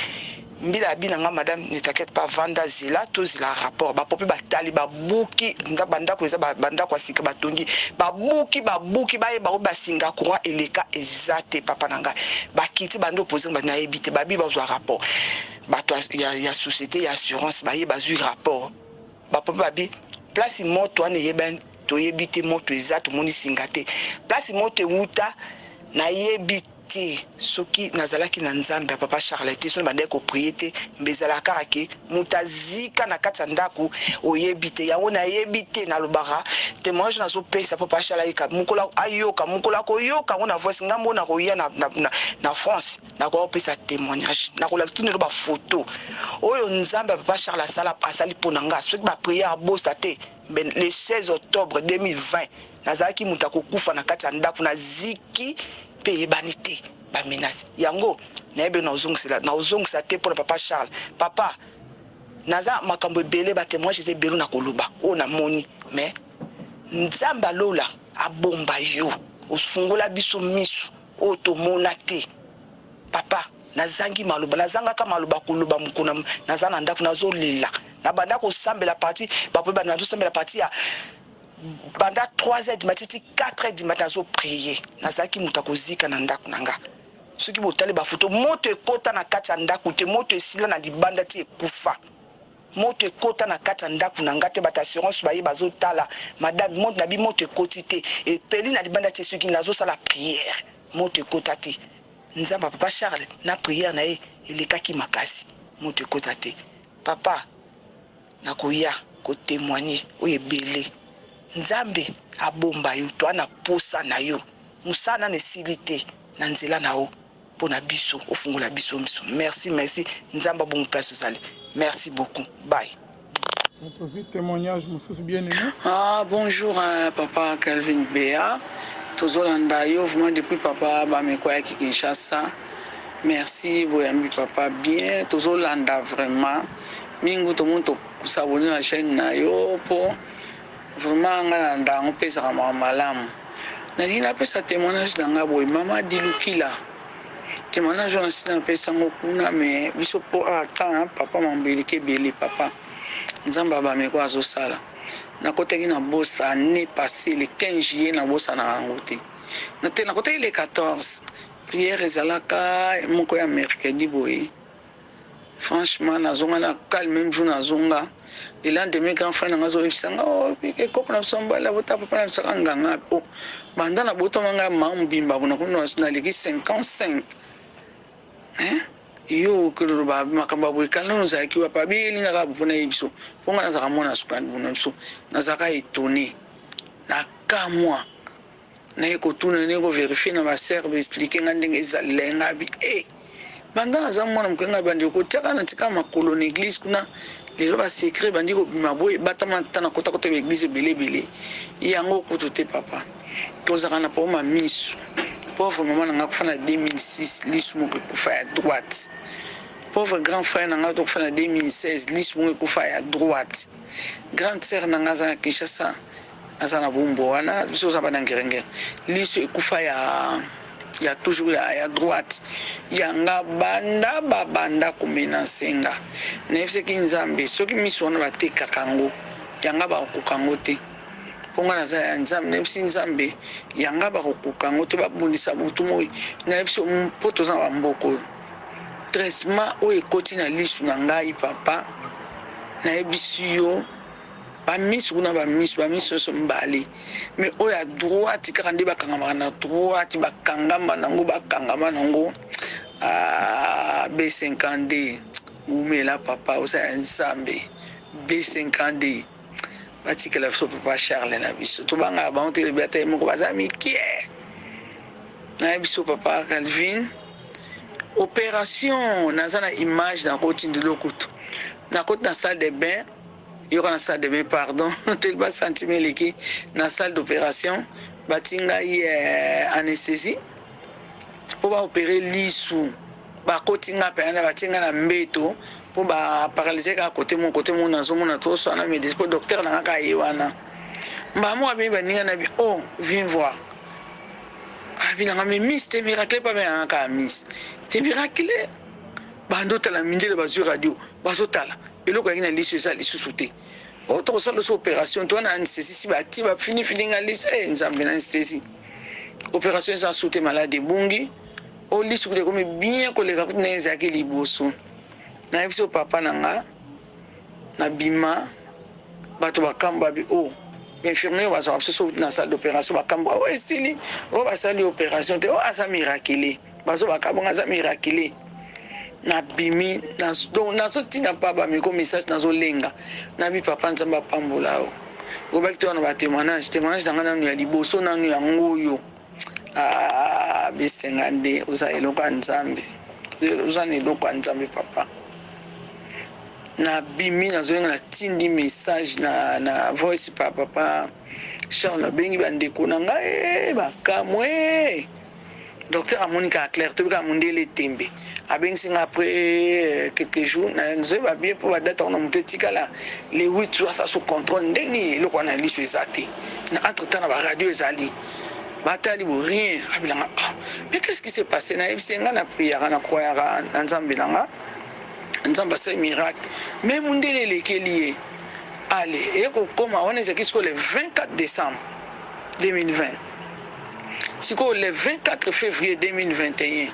mbila abi na nga madame ne t'inquiète pas vanda zela tozela rapport bapopi batali babuki bandako eza bandako ya sika batongi babuki babuki bayeba oyo basinga courant eleka eza te papa na ngai bakiti bandi opose nga nayebi te babi bazwa rapport bato ya, ya société ya assurance baye bazwi rapport Ba pompier ba bi place moto wana eyebani toyebi te moto eza tomoni singa te place moto ewuta nayebi te soki nazalaki na nzambe ya papa Charles te soki nabandaki ko prier te mbe ezalaka kaka ke moto azika na kati ya ndako oyebi te yango nayebi te nalobaka temoignage nazopesa po papa Charles ayeka mokolo ayoka mokolo akoyoka yango na voice nga moko nakoya na, na, na, na France Nakoya kopesa temoignage nakolakisa tindelo ba photo oyo nzambe ya papa Charles asala asali pona nga soki ba prière abosa te mais le 16 octobre 2020 nazalaki moto ya kokufa na kati ya ndako naziki pe eyebani te ba menace yango nayebi naozongisela naozongisa te pona papa Charles papa naza makambo ebele ba temoignage eza ebele nakoloba oyo namoni mais nzambe ya lola abomba yo ofungola biso misu oyo tomona te papa nazangi maloba nazangaka maloba koloba mokona naza na ndako nazolela nabanda kosambela parti bapoye banda nazosambela parti ya banda 3 heures du matin ti 4 heures du matin nazo prier nazalaki moto akozika na ndako na nga soki botali bafoto moto ekota na kati ya ndako te moto esila na libanda ti ekufa Moto ekota na kati ya ndaku na nga te batu ya assurance baye bazo tala madame moto na bi moto ekoti te epeli na libanda te soki nazo sala prière moto ekota te nzambe ya papa Charles na prière na ye elekaki makasi moto ekota te papa nakoya ko temoigner oyo ebele nzambe abomba yo toa na posa na yo mosala nanu esili te na nzela na yo pona biso ofungola biso miso merci merci nzambe abongo place ozali merci beaucoup bye. Tozwi témoignage mosusu bien aimé. Ah bonjour hein, papa Calvin Bea tozolanda yo vraiment depuis papa Bameko ayaki Kinshasa. Merci boyambi papa bien tozolanda vraiment mingi tomoni tosabone na chaîne na yo po vraiment nga nalanda yango mpe ezalaka makambo malamu. Nalingi napesa témoignage na nga boye mama Dilukila témoignage wana si napesa yango kuna mais biso po awa temps papa mambo eleki ebele papa Nzambe ya bameko azosala. Nakotaki na bosa année passée le 15 juillet nabosanaka yango te. Na te nakotaki le 14 prière ezalaka moko ya mercredi boye. Franchement nazonga na calme meme jour nazonga le lendemain grand frère nanga azoyebisa nga oh ekoko na biso mobali abota papa na biso nganga oh banda na botama nga mama mobimba bona kuna naleki 55 hein yo okoloba makambo ya boye kala nano ozalaki wapi abiyeli nga kaka mpona ye biso mpo nga nazalaka mwana suka na biso nazalaka étonné na kamwa naye kotuna naye kovérifier na basere baexpliquer nga ndenge ezalela ye nga bi e banda naza mwana moke ngai bandi kotiaka na tika makolo na église kuna lelo basecret bandi kobima boye ebatama ta na kotakota baéglise ebele ebele yango kutu te papa tozalaka na problème ya miso. Pauvre mama na ngai akufa na 2006 lisu moko ekufa ya droite. Pauvre grand frère na ngai tokufa na 2016 lisu moko ekufa ya droite. Grande sœur na ngai aza na Kinshasa aza na bumbu wana biso oza bana ngerengere lisu ekufa ya ya toujours ya, ya droite yanga banda babanda komenase nga nayebisaki nzambe soki miso wana batekaka yango yanga bakokoka yango te mpo nga naza ya nzambe nayebisi nzambe yanga bakokoka yango te babundisa butu moi nayebisi mpo toza na bamboka oyo traitement oyo ekoti na lisu na ngai papa nayebisi yo bamisu kuna bamisu bamisu nyonso mibale mais oyo ya droite kaka nde bakangamaka na droite bakangama nango bakangama nango ah, B52 umela papa oza ya nzambe B52 batikela biso papa Charles na biso tobangaka bango te lobi ata ye moko baza mikie naye biso papa Calvin opération naza na image nakotindela kutu nakoti na salle de bain yoka na salle de bain pardon teli basentime eleki na salle d'opération bati ngai anesthésie mpo baopérer lisu bakoti nga mpenza batie nga na mbeto mpo baparalyser kaka kote moko kote moko nazomona toswana médecin mpo docteur na nga kaka ye wana mbala moko abengi baninga na bi oh viens voir abi nanga mais miss te miracle mpe abenganga kaka miss te miracle bando otala mindele bazwi radio bazotala eloko yaki na liso eza lisusu te oyo tokosala liso opération to wana anesthésie si batie bafinifini nga liso e nzambe na anesthésie opération eza su te malade ebungi oyo liso kuta ekomi bien koleka kutu ndenge ezalaki liboso. Nayebi so papa na nga nabima bato bakamba bi o bainfirmier oyo bazwaka biso so na salle d'opération bakamba oyo esili oyo basali opération te oyo aza miraculé bazobaka bongo aza miraculé nabimi donc nazotina mpa bamiko message nazolenga nabi papa nzambe apambola yo obaki te wana batémoignage témoignage na ngai nanu ya liboso nanu yango oyo ah, bisenga nde oza eloko ya nzambe oza na eloko ya nzambe papa nabimi nazolenga natindi message na, na voice pa papa Charles nabengi bandeko na ngai bakamwe docteur amoni kaka clair toyebi kaka mondele tembe abengisi nga après quelques jours nazoyeba bien mpo badate yango na moto etikala le 8 asa sous contrôle ndenge nini eloko wana liso eza te na entre temps na baradio ezali batali bo rien abilanga ah mais qu'est-ce qui s'est passé nayebisi nga na priaka na croyaka na nzambe na nga nzambe asali miracle mais mondele elekeli ye ale ekokoma wana ezalaki sikoyo le 24 décembre 2020 sikoyo le 24 février 2021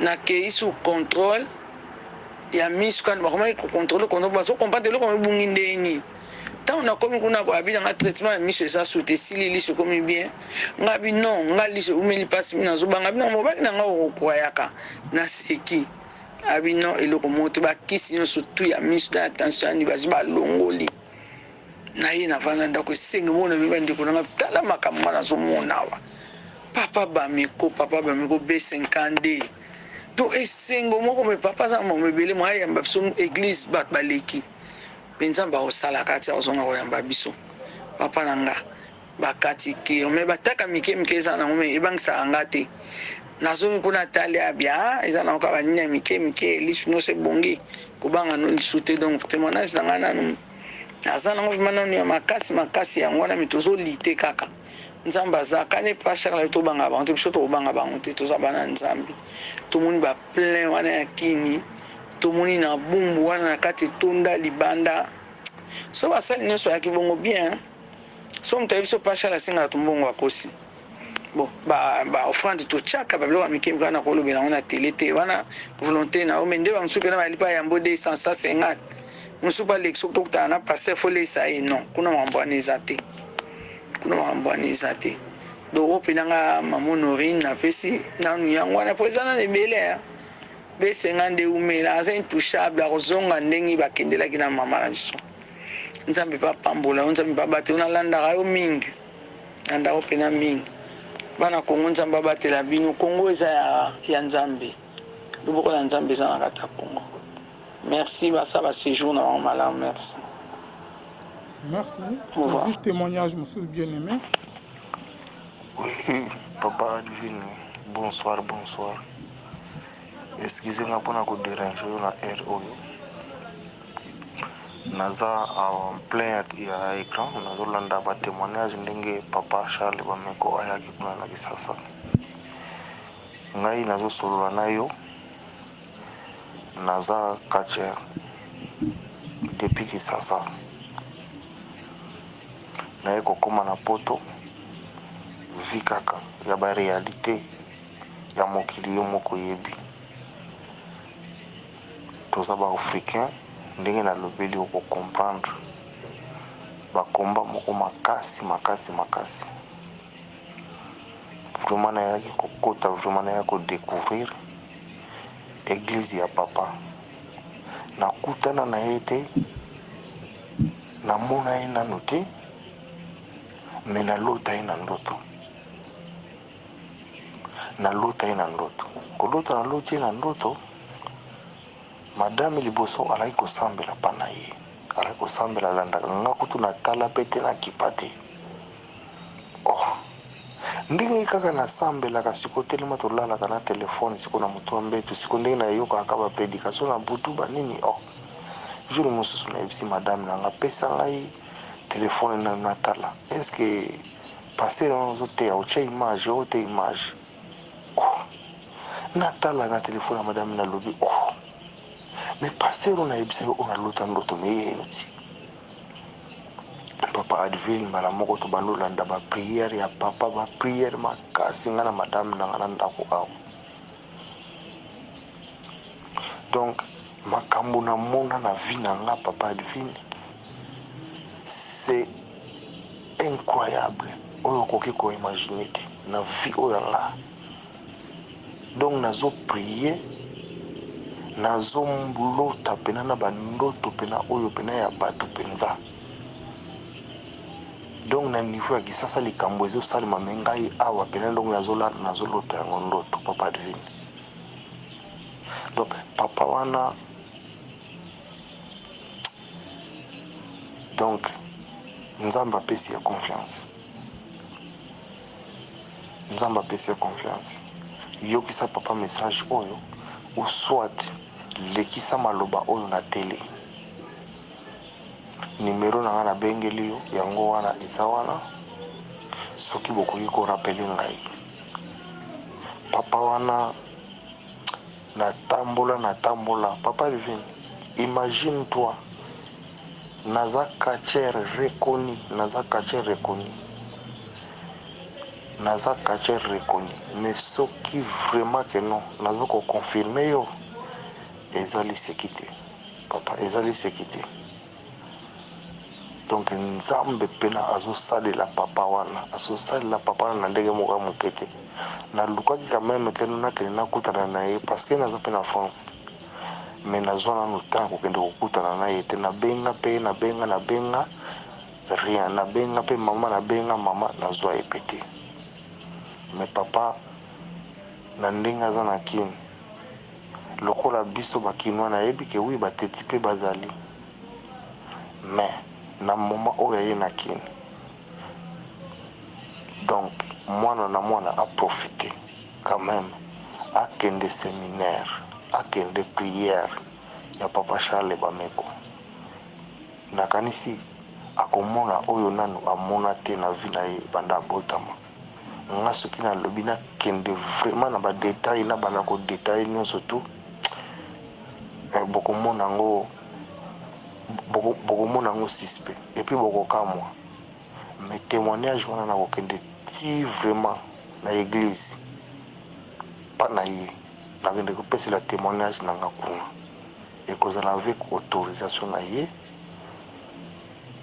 nakei sous contrôle ya miso kandi bakomaki kocontrôler contrôle bazokomprendre eloko ebungi ndenge nini ntango nakomi kuna boye abi nanga traitement ya miso eza su te esili liso ekomi bien nga bi non nga liso eumeli mpasi mi nazobanga bino mobali na nga okokwayaka naseki abi non eloko moko te bakisi nyonso tu ya miso na attention yani bazwi balongoli na ye navanda ndako esenge mona mi bandeko nanga tala makambo nga nazomona awa papa bameko papa bameko B52 donc esengo moko mais papa aza na makambo ebele mo ayamba biso église bato baleki mpe nzambe akosalaka ti akozonga koyamba biso papa na nga bakati kire mais bataka mike mike eza nango mais ebangisaka nga te. Nazongi kuna natali abi ah eza nango kaka ba nini ya mike mike lisu nionso ebongi kobanga no lisu te donc temoignage na ngai nanu naza nango vraiment nanu ya makasi makasi yango wana mais tozo lutter kaka Nzambe aza kani pa Charles tobanga bango te biso tokobanga bango te toza bana Nzambe tomoni ba plein wana ya kini tomoni na bumbu wana na kati etonda libanda so basali nyonso bayaki bongo bien so moto ayebi so pa Charles asengaka tumbongo akosi bon ba ba offrande totiaka ba biloko ya mike mike wana kolobela yango na tele te wana volonté na yo mais nde bamosusu mpena bayali pa yambo 200 150 mosusu mpe aleki soki tokutana na pasteur fo lesa ye non kuna makambo wana eza te kuna makambo wana eza te donc oyo mpena nga mama honorine napesi nanu yango wana mpo eza nanu ebele besenga nde umela aza intouchable akozonga ndenge bakendelaki na mama na biso nzambe mpe apambola yo nzambe mpe abate yo nalandaka yo mingi Nalanda yo pena mingi. Bana Congo nzambe abatela bino Congo eza ya, ya nzambe loboko na nzambe eza na kati ya Congo merci basala ba sejour na bango malamu merci. Merci. Au revoir. Tozwi témoignage mosusu bien aimé. Oui, papa Advin, bonsoir, bonsoir. Excusez nga mpona ko déranger yo na heure oyo. Naza en plein ya écran, nazolanda ba témoignage ndenge papa Charles Bameko ayaki kuna na Kisasa. Ngai nazosolola na yo, naza catcheur depuis Kisasa. Naye kokóma na poto vie kaka ya ba réalité ya mokili yo moko oyebi. Toza ba africain ndenge nalobeli okocomprendre bakomba moko makasi makasi makasi. Vraiment nayaki kokota, vraiment nayaki kodécouvrir église ya papa. Nakutana na ye te, namona ye nanu te, mais nalota ye na ndoto. Nalota ye na ndoto, kolota naloti ye na ndoto. Madame liboso alaki kosambela mpa na ye, alaki kosambela, alandaka nga kutu natala mpe te, nakipa te. Oh, ndenge kaka nasambelaka siko telema, tolalaka na telefone siko na motu ya mbeto siko ndenge nayokaka baprédication na butu banini. Oh, jour mosusu nayebisi madame na nga: pesa ngai telefone na natala, est-ce pasteur wana ozoteya, otya image oyo te, image. Oh, natala na telefone ya madame, nalobi: oh, mais pasteur oyo nayebisa yo oyo nalota ndoto, mais ye yo ti papa Advil. Mbala moko tobandi olanda baprière ya papa, baprière makasi, nga na madame na nga na ndako awa. Donc makambo namona na vie na nga, papa Advine, c'est incroyable, oyo okoki koimaginer te na vie oyo ya nga. Donc nazoprier, nazolota mpena na bandoto mpena oyo mpena ya bato mpenza. Donc na niveau ya Kisasa likambo ezosalema, mais ngai awa mpena ndongo nazolota yango ndoto, papa Advine. Donc papa wana, donc Nzambe apesi ye confiance, Nzambe apesi ye confiance. Yokisa papa message oyo ou soit lekisa maloba oyo na tele. Numero na ngai nabengeli yo yango wana, eza wana. Soki bokoki korappeler ngai, papa wana. Natambola, natambola, papa Divine. Imagine toi, naza catcheur reconnu, naza catcheur reconnu, naza catcheur reconnu, mais soki vraiment que non, naza koconfirmer yo, eza liseki te, papa, eza liseki te. Donc Nzambe mpena azosalela papa wana, azosalela papa wana na ndenge moko ya moke te. Nalukaki quand même que nakende nakutana na ye parce que naza mpe na France, mais nazwa nanu temps kokende kokutana na ye te. Nabenga mpe, nabenga, nabenga, rien. Nabenga mpe mama, nabenga mama, nazwa ye mpe te. Mais papa na ndenge aza na Kini lokola biso bakinois, nayebi que oui, bateti mpe bazali, mais na moment oyo aye na Kini, donc mwana na mwana aprofite quand même. Akende seminaire, akende prière ya papa Charles Bameko. Nakanisi akomona oyo nanu amona te na vie na ye banda abotama. Nga soki nalobi nakende vraiment na ba details nabanda ko detailler nionso tout eh, bokomona yango bokomona yango suspect et puis bokokamwa. Mais temoignage wana nakokende ti vraiment na eglise pa na ye nakende kopesela temoignage na nga kuna ekozala avec autorisation na ye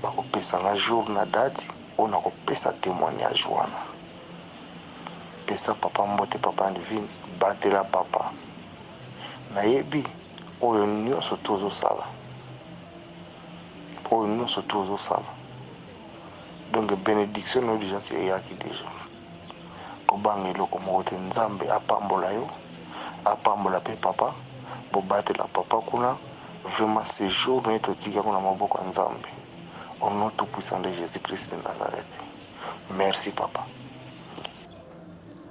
bakopesa nga jour na date oyo nakopesa temoignage wana pesa papa mbote papa Alvine batela papa nayebi oyo nyonso tozosala oyo nyonso tu ozosala donc benediction na yo deja si eyaki deja kobanga eloko moko te nzambe apambola yo apambola pe papa bobatela papa kuna vraiment ce jour naye totiki yango na maboko ya nzambe au nom tout puissant de jésus christ de nazareth merci papa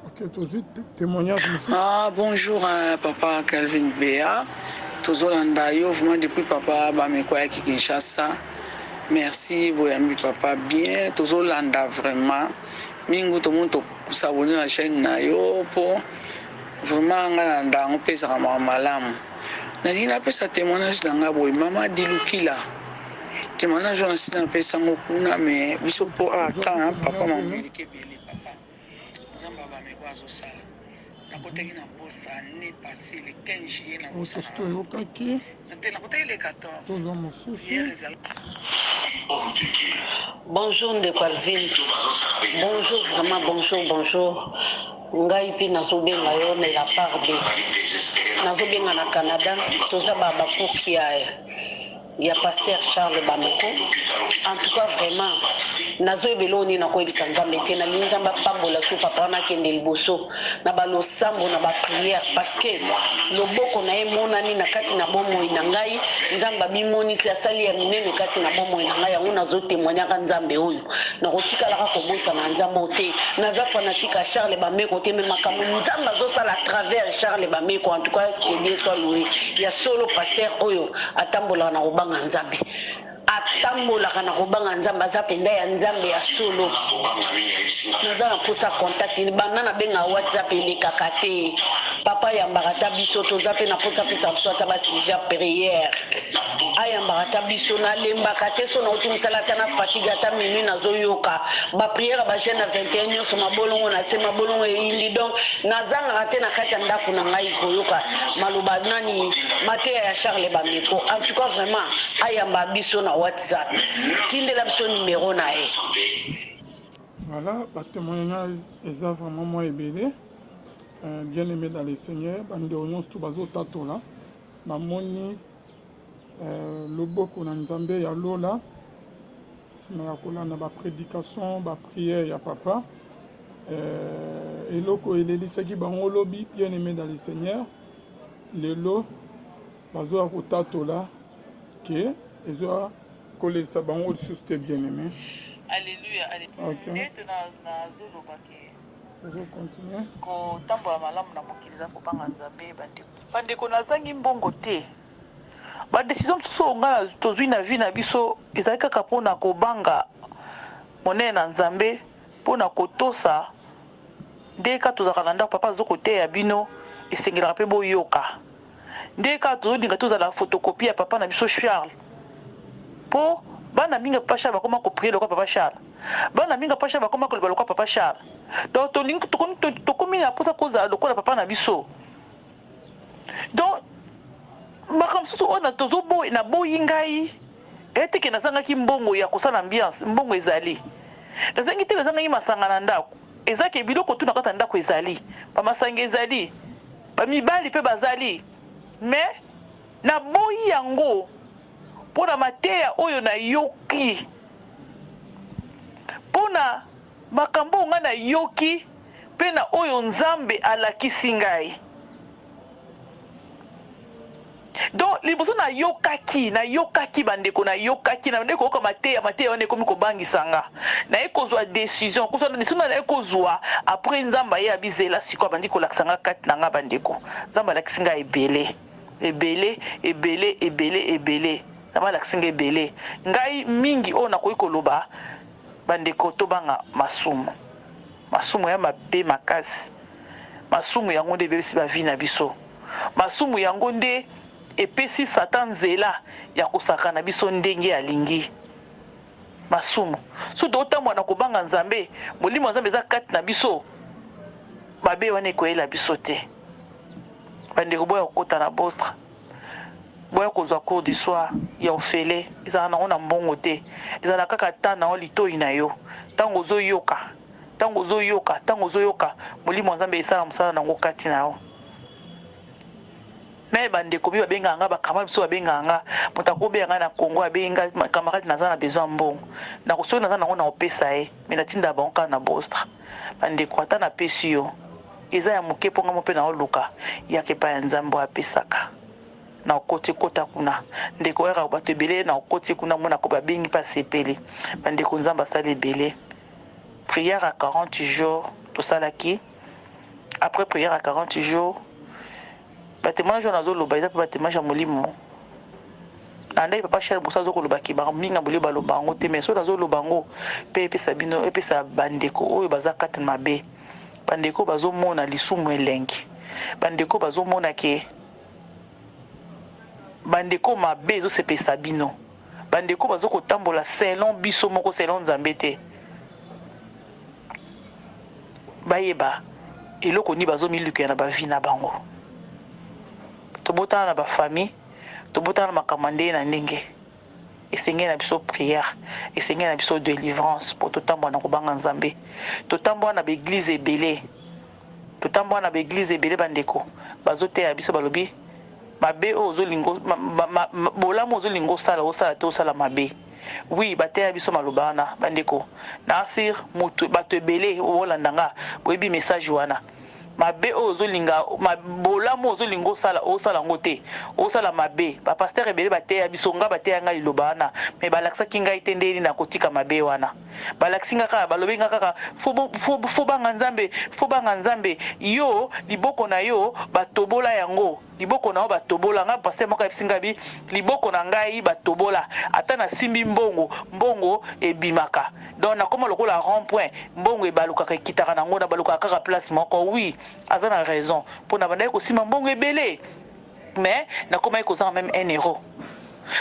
Ok, tozwi témoignage mosusu. Ah, bonjour euh, papa Calvin Bea. Tozolanda yo vraiment depuis papa Bameko ayaki Kinshasa. Merci boyambi papa bien. Tozolanda vraiment mingi tomoni tosabone na chaîne na yo mpo vraiment nga nalanda yango mpe ezalaka mawa malamu. Nalingi napesa témoignage na nga boye mama Dilukila témoignage wana si napesa yango kuna mais biso mpo ah, temps papa mamiliki ebele papa Nzambe ya bameko azosala. Nakotaki na bosa année passée le 15 juillet na bosa. Oyo toyokaki. Te nakotaki le 14. Tozwa mosusu. Hier ezala. Bonjour ndeko Alvine. Bonjour vraiment bonjour bonjour. Ngai mpe nazobenga yo na la part de nazobenga na Canada toza ba bakuki ya ya pasteur Charles Bameko en tout cas vraiment nazoyeba eloko nini nakoyebisa nzambe te nalingi nzambe apambola su papa wana akende liboso na balosambo na bapriere parce que loboko na ye emonani na kati na bomoi na ngai nzambe amimonisi asali ya minene kati na bomoi na ngai yango nazotemoignaka nzambe oyo nakotikalaka kobosana nzambe oyo te naza fanatique ya charles bameko te me makambo nzambe azosala à travers charles bameko en tout cas que Dieu soit loué ya solo pasteur oyo atambolaka na kobanga nzambe atambolaka na kobanga nzambe aza mpenza ya nzambe ya solo naza na mposa contact banda nabenga whatsapp elekaka te papa ayambaka ata biso toza mpe na mposa apesa biso ata basujet prière ayambaka ata biso nalembaka te so nauti mosala ata na fatigue ata minuit nazoyoka bapriere ya bajeune ya 21 nyonso mabolongo na se mabolongo eyindi donc nazangaka te na kati ya ndako na ngai koyoka maloba nani mateya ya charles bameko en tout cas vraiment ayamba biso na whatsapp tindela biso numero na ye. Voilà, ba témoignage eza vraiment mwa ebele. Euh, bien aimé dans le Seigneur, bandeko nyonso tu bazotatola bamoni euh, loboko na Nzambe ya lola nsima ya kolanda ba prédication ba prière ya papa euh, eloko elelisaki bango lobi bien aimé dans le Seigneur lelo bazoya kotatola ke ezoya kolelisa bango lisusu te bien aimé. Alleluia, alleluia. Ok. Nde nazoloba ke Tozo continuer. Kotambola malamu na mokili eza kobanga Nzambe bandeko. Bandeko nazangi mbongo te. Ba decision mosusu oyo ngai tozwi na vie na biso ezali kaka mpo na kobanga monene na Nzambe, mpo na kotosa nde kaka tozalaka na ndako papa azo koteya bino esengelaka mpe boyoka. Nde kaka tozolinga tozala photocopie ya papa na biso Charles po bana mingi ya papa Charles bakoma ko prier lokola papa Charles bana mingi ya papa Charles bakoma koloba lokola papa Charles donc tolingi tokomi na posa kozala lokola papa na biso donc makambo mosusu oyo tozoboyi naboyi ngai eteke nazangaki mbongo ya kosala ambiance mbongo ezali nazangi te nazangaki masanga na ndako eza ke biloko tu na kati ya ndako ezali bamasanga ezali Ba mibali pe bazali mais na boyi yango pona mateya oyo na yoki pona makambo oyo ngai na yoki pe na oyo Nzambe alakisi ngai. Donc liboso nayokaki, nayokaki bandeko, nayokaki, nabandaki koyoka mateya, mateya wana ekomi kobangisa nga. Naye kozwa decision, kozwa decision naye kozwa après Nzambe aye abi zela sikoyo abandi kolakisa nga kati na nga bandeko. Nzambe alakisi nga ebele, ebele, ebele, ebele, ebele. Nzambe alakisi nga ebele. Ngai mingi oyo nakoki koloba bandeko tobanga masumu. Masumu ya mabe makasi. Masumu yango nde ebebisi ba vie na biso. Masumu yango nde epesi Satan nzela ya kosakana na biso ndenge alingi. Masumu. Soki totambola na kobanga Nzambe, Molimo ya Nzambe eza kati na biso, mabe wana ekoyela biso te. Bandeko boya kokota na bostra, boya kozwa cours du soir ya ofele, ezalaka nango na mbongo te, ezalaka kaka temps na yo, litoyi na yo, tango ozoyoka, tango ozoyoka, tango ozoyoka, Molimo ya Nzambe esala mosala nango kati na yo. Meme ba ndeko mi babengaka nga ba camarade biso babengaka nga moto akobenga nga na Congo abengi nga camarade naza na besoin ya mbongo nako soki naza nango nakopesa ye mais natindaka bango kaka na bostra ba ndeko ata napesi yo eza ya moke mpo nga mo mpe naoluka yaka epai ya Nzambe oyo apesaka na okoti kota kuna ndeko yaka bato ebele na okoti kuna mona ko babengi mpe asepeli ba ndeko Nzambe asali ebele prière ya 40 jours tosalaki après prière ya 40 jours Ba temoignage oyo nazo loba eza pe ba temoignage ya molimo. Nalandaki papa Charles Bosa azo koloba ke ba minga bolio baloba yango te mais soki nazo loba yango pe epesa bino epesa bandeko oyo baza kati na mabe bandeko bazo mona lisumu elengi bandeko bazo mona ke bandeko mabe ezo sepelisa bino bandeko bazo kotambola selon biso moko selon Nzambe te. Bayeba eloko nini bazo milukela na ba vie na bango. Tobotana na ba famille, tobotana na makambo ya ndenge na ndenge. Esengeli na biso prière, esengeli na biso delivrance po totambola na kobanga Nzambe. Totambola na ba eglise ebele, totambola na ba eglise ebele ba ndeko bazoteya biso balobi mabe oyo ozolinga bolamu ozolinga osala osala te osala mabe. Oui bateya biso maloba wana ba ndeko na sur mutu batu ebele bolanda nga boyebi message wana mabe oyo ozolinga bolamu ozolinga osala osala yango te osala mabe ba pasteur ebele bateya biso nga bateya nga liloba wana mais balakisaki ngai te ndenge nini nakotika mabe wana balakisi nga kaka balobi nga kaka fo banga nzambe fo banga nzambe yo liboko na yo batobola yango Liboko na yo ba tobola nga pasteur moko ayebisi nga bi liboko na ngai ba tobola ata na simbi mbongo mbongo ebimaka donc nakoma lokola rond point mbongo ebalukaka ekitaka na ngo na balukaka kaka place moko oui aza na raison po na bandaki kosimba mbongo ebele mais nakomaki kozanga meme un euro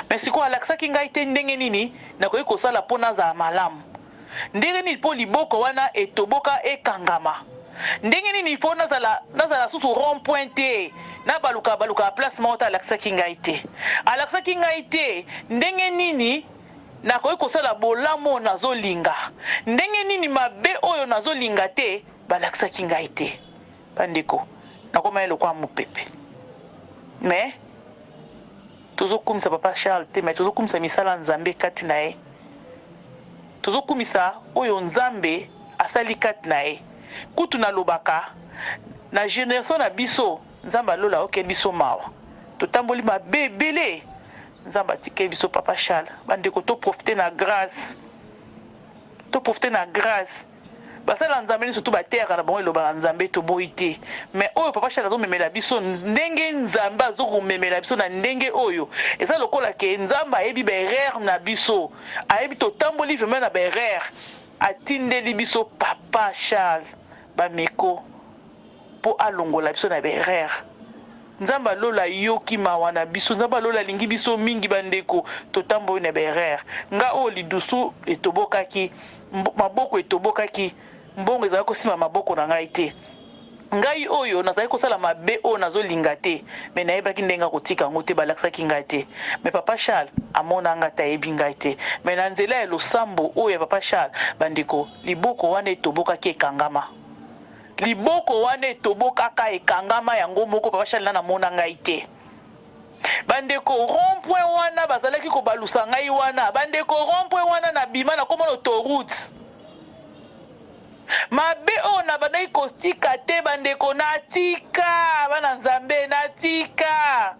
mais sikoyo alakisaki ngai te ndenge nini nakoki kosala po nazala malamu Ndenge nini po liboko wana etoboka ekangama? Ndenge nini po nazala nazala susu rond point te nabaluka baluka place moko te alakisaki ngai te. Alakisaki ngai te ndenge nini nakoki kosala bolamu oyo nazolinga. Ndenge nini mabe oyo nazolinga te balakisaki ngai te. Bandeko nakomaki lokola mopepe mais tozokumisa papa Charles te mais tozokumisa misala ya Nzambe kati na ye. Tozokumisa oyo Nzambe asali kati na ye. Kutu nalobaka na generation na biso Nzambe ya lola ayokeli biso mawa. Totamboli mabe ebele Nzambe atikeli biso papa Charles. Bandeko to profiter na grace. To profiter na grace. Basali ya Nzambe nionso tout bateyaka na bango liloba na Nzambe toboyi te mais oyo papa Charles azo memela biso ndenge Nzambe azo komemela biso na ndenge oyo eza lokola ke Nzambe ayebi ba erreur na biso ayebi totamboli vraiment na ba erreur atindeli biso papa Charles bameko po alongola biso na ba erreur Nzambe ya lola ayoki mawa na biso Nzambe ya lola alingi biso mingi ba ndeko totamboli na ba erreur nga oyo lidusu etobokaki maboko etobokaki mbongo ezalaki kosimba maboko na ngai te ngai oyo nazali kosala mabe oyo nazolinga te mais nayebaki ndenge ya kotika yango te balakisaki ngai te mais papa Charles amona ngai te ayebi ngai te mais na nzela ya losambo oyo ya papa Charles bandeko liboko wana etobokaki ekangama Liboko wana etobokaka ekangama yango moko papa Charles nanu amona ngai te ba ndeko rond point wana bazalaki kobalusa ngai wana ba ndeko rond point wana na bima nakoma na autoroute mabe oyo nabandaki kotika te ba ndeko natika bana nzambe natika.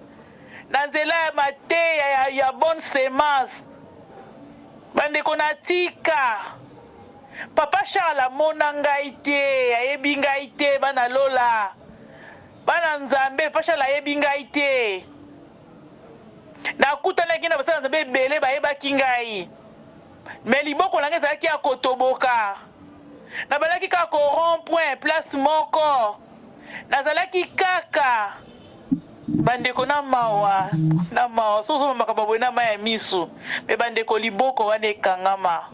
Na nzela ya mateya ya, ya bonne semence. Bandeko natika. Papa Charles amona ngai te, ayebi ngai te bana lola. Bana Nzambe, Papa Charles ayebi ngai te. Nakutanaki na basali na Nzambe ebele bayebaki ngai. Mais liboko na ngai ezalaki ya kotoboka. Nabandaki kaka ko rond point place moko. Nazalaki kaka bandeko na mawa na mawa soki ozomona makambo ya boye na mayi ya misu mais bandeko liboko wana ekangama.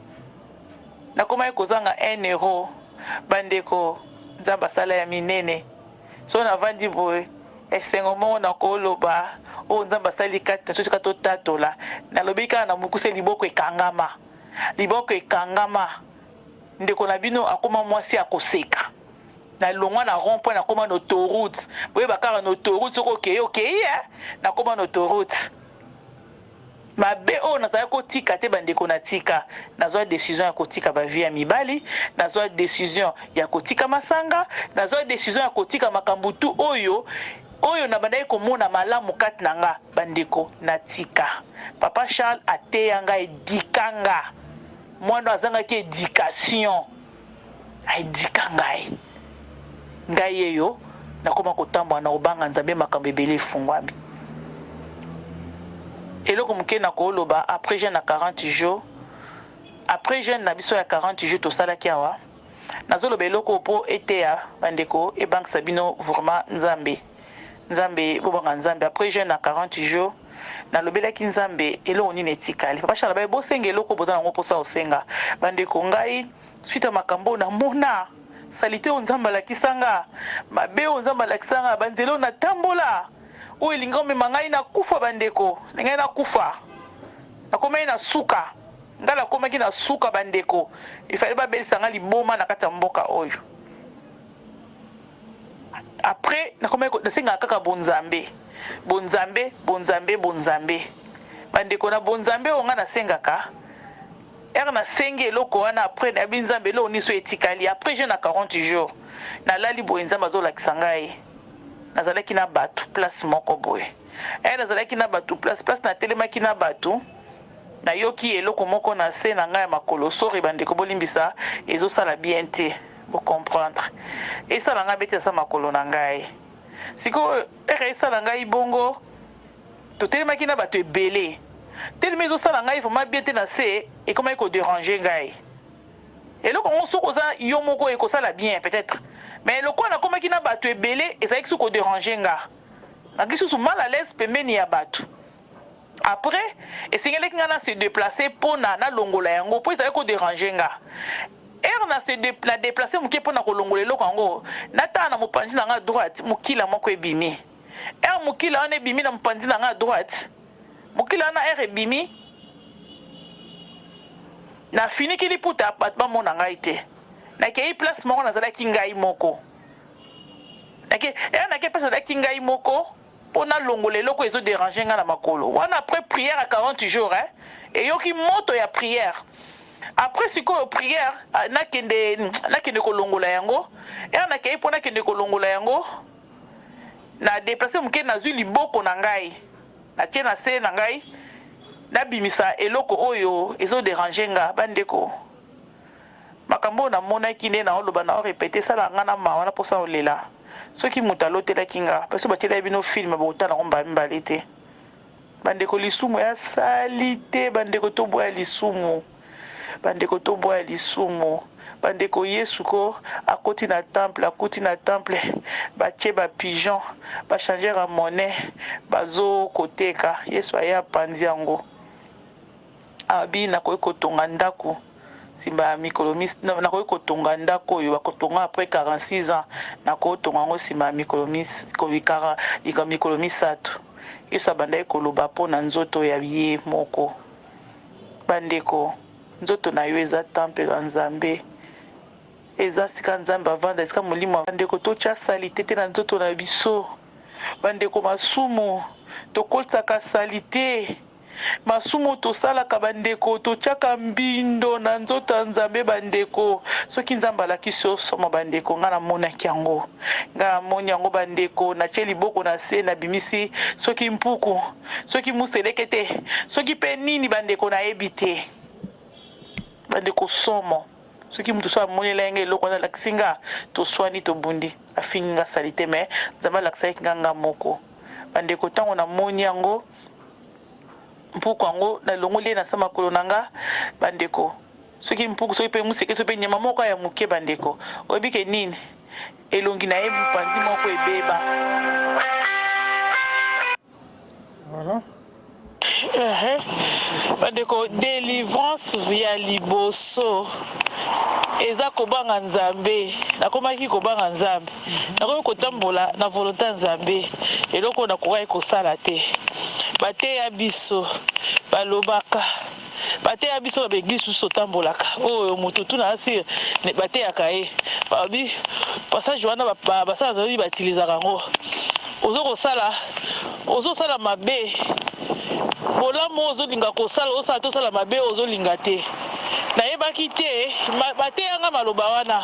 Nakomaki kozanga un euro bandeko Nzambe asala ya minene. Soki navandi boye esengo moko nakoloba oyo Nzambe asali kati na biso esika totatola. Nalobi kaka na mokuse liboko ekangama. Liboko ekangama. Ndeko na bino akoma mwasi ya koseka. Nalongwa na rond point nakoma na autoroute. Boyeba kaka na autoroute soki okei okei eh. Nakoma na autoroute. Mabe oyo nazalaki kotika te bandeko natika. Nazwa decision ya kotika ba vie ya mibali, nazwa decision ya kotika masanga, nazwa decision ya kotika makambo tout oyo oyo nabandaki komona malamu kati na nga bandeko natika. Papa Charles ateya nga edika nga. Mwana oyo azangaki education. A eduka ngai. Ngai yeyo nakoma kotambola na kobanga Nzambe makambo ebele efungwami. Eloko moke nakoloba après jeune ya 40 jours, après jeune na biso ya 40 jours tosalaki awa, nazoloba eloko oyo po eteya bandeko ebangisa bino vraiment Nzambe. Nzambe bobanga Nzambe après jeune ya 40 jours nalobelaki Nzambe eloko nini etikali. Papa Charles alobaki bosenga eloko boza nango posa kosenga. Bandeko ngai Suite ya makambo oyo namona, salite oyo Nzambe alakisa nga, mabe oyo Nzambe alakisa nga, ba nzela oyo natambola, oyo elingi komema ngai na kufa bandeko, nalingaki nakufa. Nakomaki na suka, ngai nakomaki na suka bandeko, il fallait babelisa ngai liboma na kati ya mboka oyo. Après nakomaki nasengaka kaka bonzambe, bonzambe, bonzambe, bonzambe. Bandeko na bonzambe oyo ngai nasengaka, Heure na sengi eloko wana après nayebi nzambe eloko nini soki etikali après jeune na 40 jours nalali boye nzambe azolakisa ngai nazalaki na batu place moko boye heure nazalaki na batu place place natelemaki na batu nayoki eloko moko na se na ngai ya makolo sorry bandeko bolimbisa ezosala bien te bo comprendre esala ngai beti asa makolo na ngai sikoyo heure esala ngai bongo Totelemaki na batu ebele telema ezo sala ngai vraiment bien te na se ekomaki ko deranger ngai eloko yango soki oza yo moko ekosala bien peut etre mais lokola nakomaki na batu ebele ezalaki su ko deranger nga naki susu mal à l'aise pembeni ya batu après esengelaki nga na se deplacer pona nalongola yango po ezalaki ko deranger nga heure na se na deplacer moke pona kolongola eloko yango natala na mopanzi na nga droite mokila moko ebimi Heure mukila wana ebimi na mupanzi na nga à droite, mukila wana heure ebimi na finiki liputa batu bamona ngai te. Nakeyi place moko nazalaki ngai moko. Nake heure nake place nazalaki ngai moko po nalongola eloko ezo deranger nga na makolo. Wana après prière ya 40 jours hein, eyoki moto ya prière. Après sikoyo prière nakende nakende kolongola yango. Heure nakeyi po nakende kolongola yango Na deplacer muke nazui liboko na ngai na tie na se na ngai na bimisa eloko oyo ezo deranger nga ba ndeko makambo oyo na monaki nde nao loba nao repeter esalaka nga na mawa na posa kolela soki mutu alotelaki nga pe soki batielaki bino film bokotala yango mbala mibale te ba ndeko lisumu ya salite ba ndeko toboya lisumu. Ba ndeko toboya lisumu ba ndeko yesu ko akoti na temple akuti na temple batie ba pigeon ba changer ya monnaie bazo koteka yesu aye apanzi yango abi nakoki kotonga ndaku sima ya mikolo nakoki kotonga ndaku oyo bakotonga après 46 ans nakotonga yango sima ya mikolo misatu yesu abandaki koloba po na nzoto ya ye moko. Ba ndeko nzoto na yo eza tempelo ya nzambe eza esika nzambe avanda esika molimo ba ndeko totia salite te na nzoto na biso ba ndeko masumu tokotisaka salite. Masumu oyo tosalaka ba ndeko totiaka mbindo na nzoto ya Nzambe ba ndeko soki Nzambe alakisi yo somo ba ndeko nga namonaki yango nga namoni yango ba ndeko natie liboko na se nabimisi soki mpuku soki museleke te soki pe nini ba ndeko nayebi te ba ndeko somo soki mutu so amonelaki nga eloko wana alakisi nga toswani tobundi afingi nga salite mais Nzambe alakisaki nga nga moko ba ndeko tango namoni yango Mpuku yango nalongoli ye na sa makolo na nga ba ndeko soki mpuku soki pe museke soki pe nyama moko ya muke ba ndeko oyebi ke nini elongi na ye mupanzi moko ebeba. Voilà. Bandeko delivrance ya liboso eza kobanga Nzambe. Nakomaki kobanga Nzambe. Nakomi kotambola na volonte ya Nzambe, eloko oyo nakokaki kosala te. Bateya biso, balobaka, bateya biso na ba eglise mosusu totambolaka, oyo moto tu na sur bateyaka ye, balobi passage wana basala Nzambe ba utilisaka yango. Ozo kosala, ozo sala mabe, bolamu oyo ozo linga kosala, osala te, osala mabe oyo ozo linga te. Nayebaki te, bateya nga maloba wana,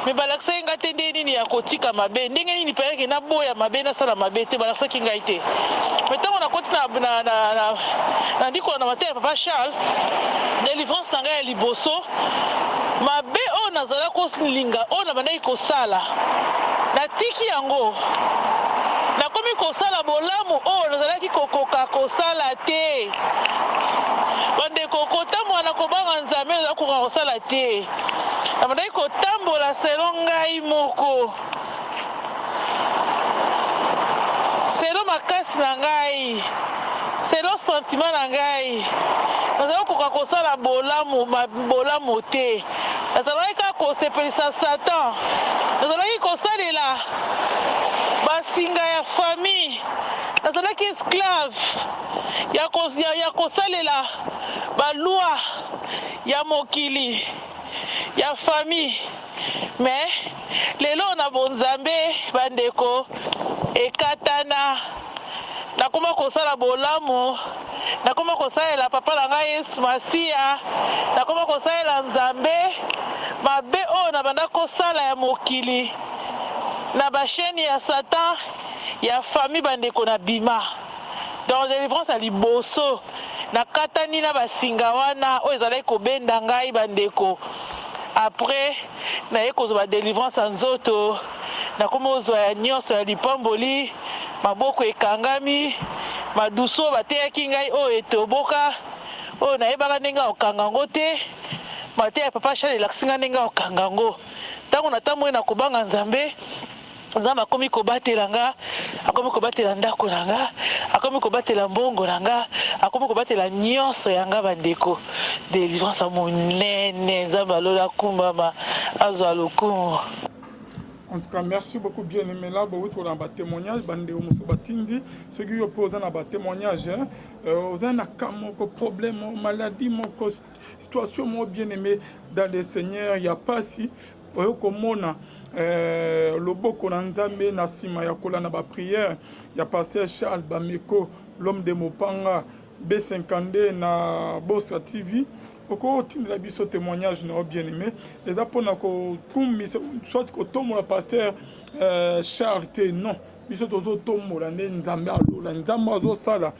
mais balakisaki nga te ndenge nini ya kotika mabe, ndenge nini penza ke naboya mabe, nasala mabe te, balakisaki ngai te. Mais tango nakoti na, na, na, na, nandi kolanda mateya ya papa Charles, delivrance na ngai ya liboso, mabe oyo nazala kolinga, oyo nabandaki kosala, natiki yango, nakomi kosala bolamu oyo nazalaki kokoka kosala te. Bandeko, kotambola na kobanga Nzambe nazalaki kokoka kosala te. Nabandaki kotambola selon ngai moko, selon makasi na ngai, selon sentiment na ngai. Nazalaki kokoka kosala bolamu, bolamu te. Nazalaki kaka kosepelisa Satan. Nazalaki kosalela basinga ya famille. Nazalaki esclave ya, ya, ya kosalela ba loi ya mokili ya famille mais lelo na bonzambe bandeko ekatana nakoma kosala bolamu nakoma kosalela papa na ngai Yesu Masiya nakoma kosalela Nzambe mabe oyo nabanda kosala ya mokili na ba chaine ya Satan ya famille bandeko na bima Donc delivrance ya liboso nakatani na ba singa wana oyo ezalaki kobenda ngai ba ndeko après naye kozwa ba delivrance ya nzoto nakomi kozwa ya nionso ya lipamboli maboko ekangami madusu oyo bateyaki ngai oyo etoboka oyo nayebaka ndenge ya kokanga yango te mateya ya papa Charles elakisi ngai ndenge ya kokanga yango tango natamboli na kobanga Nzambe. Nzambe akomi kobatela nga, akomi kobatela ndako na nga, akomi kobatela mbongo na nga, akomi kobatela nyonso ya nga bandeko. Delivrance ya monene, Nzambe ya lola akumbama, azwa lokumu. En tout cas, merci beaucoup bien aimé là, bowuti kolanda ba témoignage bandeko mosusu batindi soki yo mpe oza na ba témoignage hein, euh, oza na cas moko problème maladie moko situation moko bien aimé dans le Seigneur ya pasi Oyo komona eh, loboko na Nzambe na sima ya kolanda ba prière ya pasteur Charles Bameko l'homme de Mopanga B52 na Bostra TV okoki kotindela biso témoignage na yo bien aimé eza mpona kokumisa soit kotombola pasteur euh, Charles te non biso tozotombola nde Nzambe alola Nzambe azosala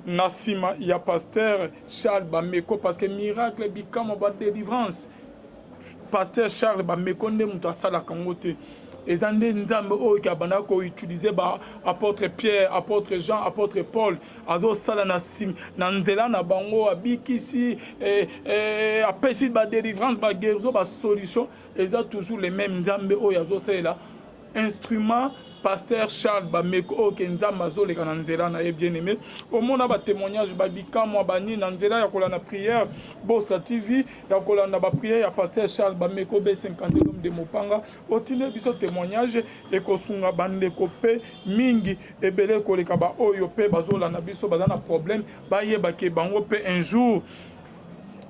na nsima ya pasteur Charles Bameko parce que miracle bikamwa ba délivrance Pasteur Charles Bameko nde moto asalaka yango te. Eza nde Nzambe oyo ke abandaka ko utiliser ba apotre Pierre, apotre Jean, apotre Paul, azosala na sim, na nzela na bango, abikisi, eh, eh, apesi ba delivrance, ba guérison, ba solution. Eza toujours le même Nzambe oyo azosalela instrument pasteur Charles Bameko oyo ke Nzambe azoleka na nzela na ye bien aimé. Omona ba témoignage ba bikamwa ba nini na nzela ya kolanda prière Bostra TV ya kolanda ba prière ya pasteur Charles Bameko B52 l'homme de Mopanga otinde biso témoignage ekosunga bandeko pe mingi ebele koleka ba oyo pe bazolanda biso baza na problème bayeba ke bango pe un jour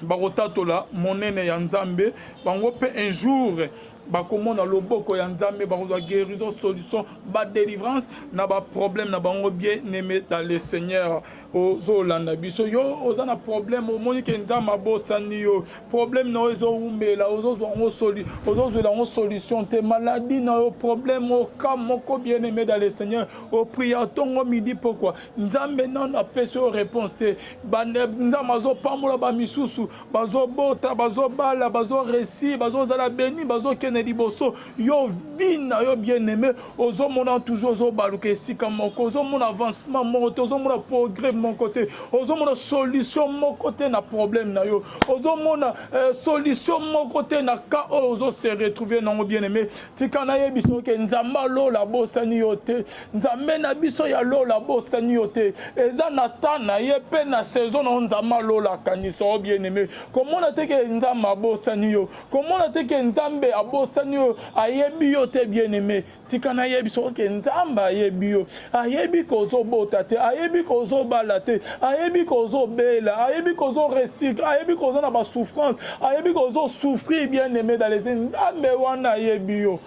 bakotatola monene ya Nzambe bango pe un jour. Bakomona loboko ya Nzambe, bakozwa guérison, solution, ba délivrance na ba problème na bango. Bien aimé dans le Seigneur, ozolanda biso, yo oza na problème, omoni ke Nzambe abosani yo, problème na yo ezowumela, ozozwa yango soli, ozozwela yango solution te, maladie na yo, problème oka moko. Bien aimé dans le Seigneur, oprier ntongo, midi, pokwa, Nzambe nano apesi yo réponse te. Nzambe azopambola bamisusu, bazobota, bazobala, bazoréussir, bazozala béni, bazokende liboso. Yo bina yo, bien aimé, ozomona toujours ozobaluka esika moko, ozomona avancement moko te, ozomona progrès moko te, ozomona solution moko te na problème na yo, ozomona solution moko te na cas oyo ozose retrouver nango. Bien aimé, tika nayebisa yo ke Nzambe alola abosani yo te. Nzambe na biso ya lola abosani yo te. Eza na temps na ye mpe na saison na yo, Nzambe alola akanisa yo. Bien aimé, komona te ke Nzambe abosani yo, komona te ke Nzambe abosani yo, ayebi yo te. Bien aimé, tika nayebisa yo ke Nzambe ayebi yo. Ayebi kozobota te, ayebi kozobala te, ayebi kozobela, ayebi kozoréussir, ayebi koza na basouffrance, ayebi kozosouffrir. Bien aimé dans les Nzambe wana ayebi yo,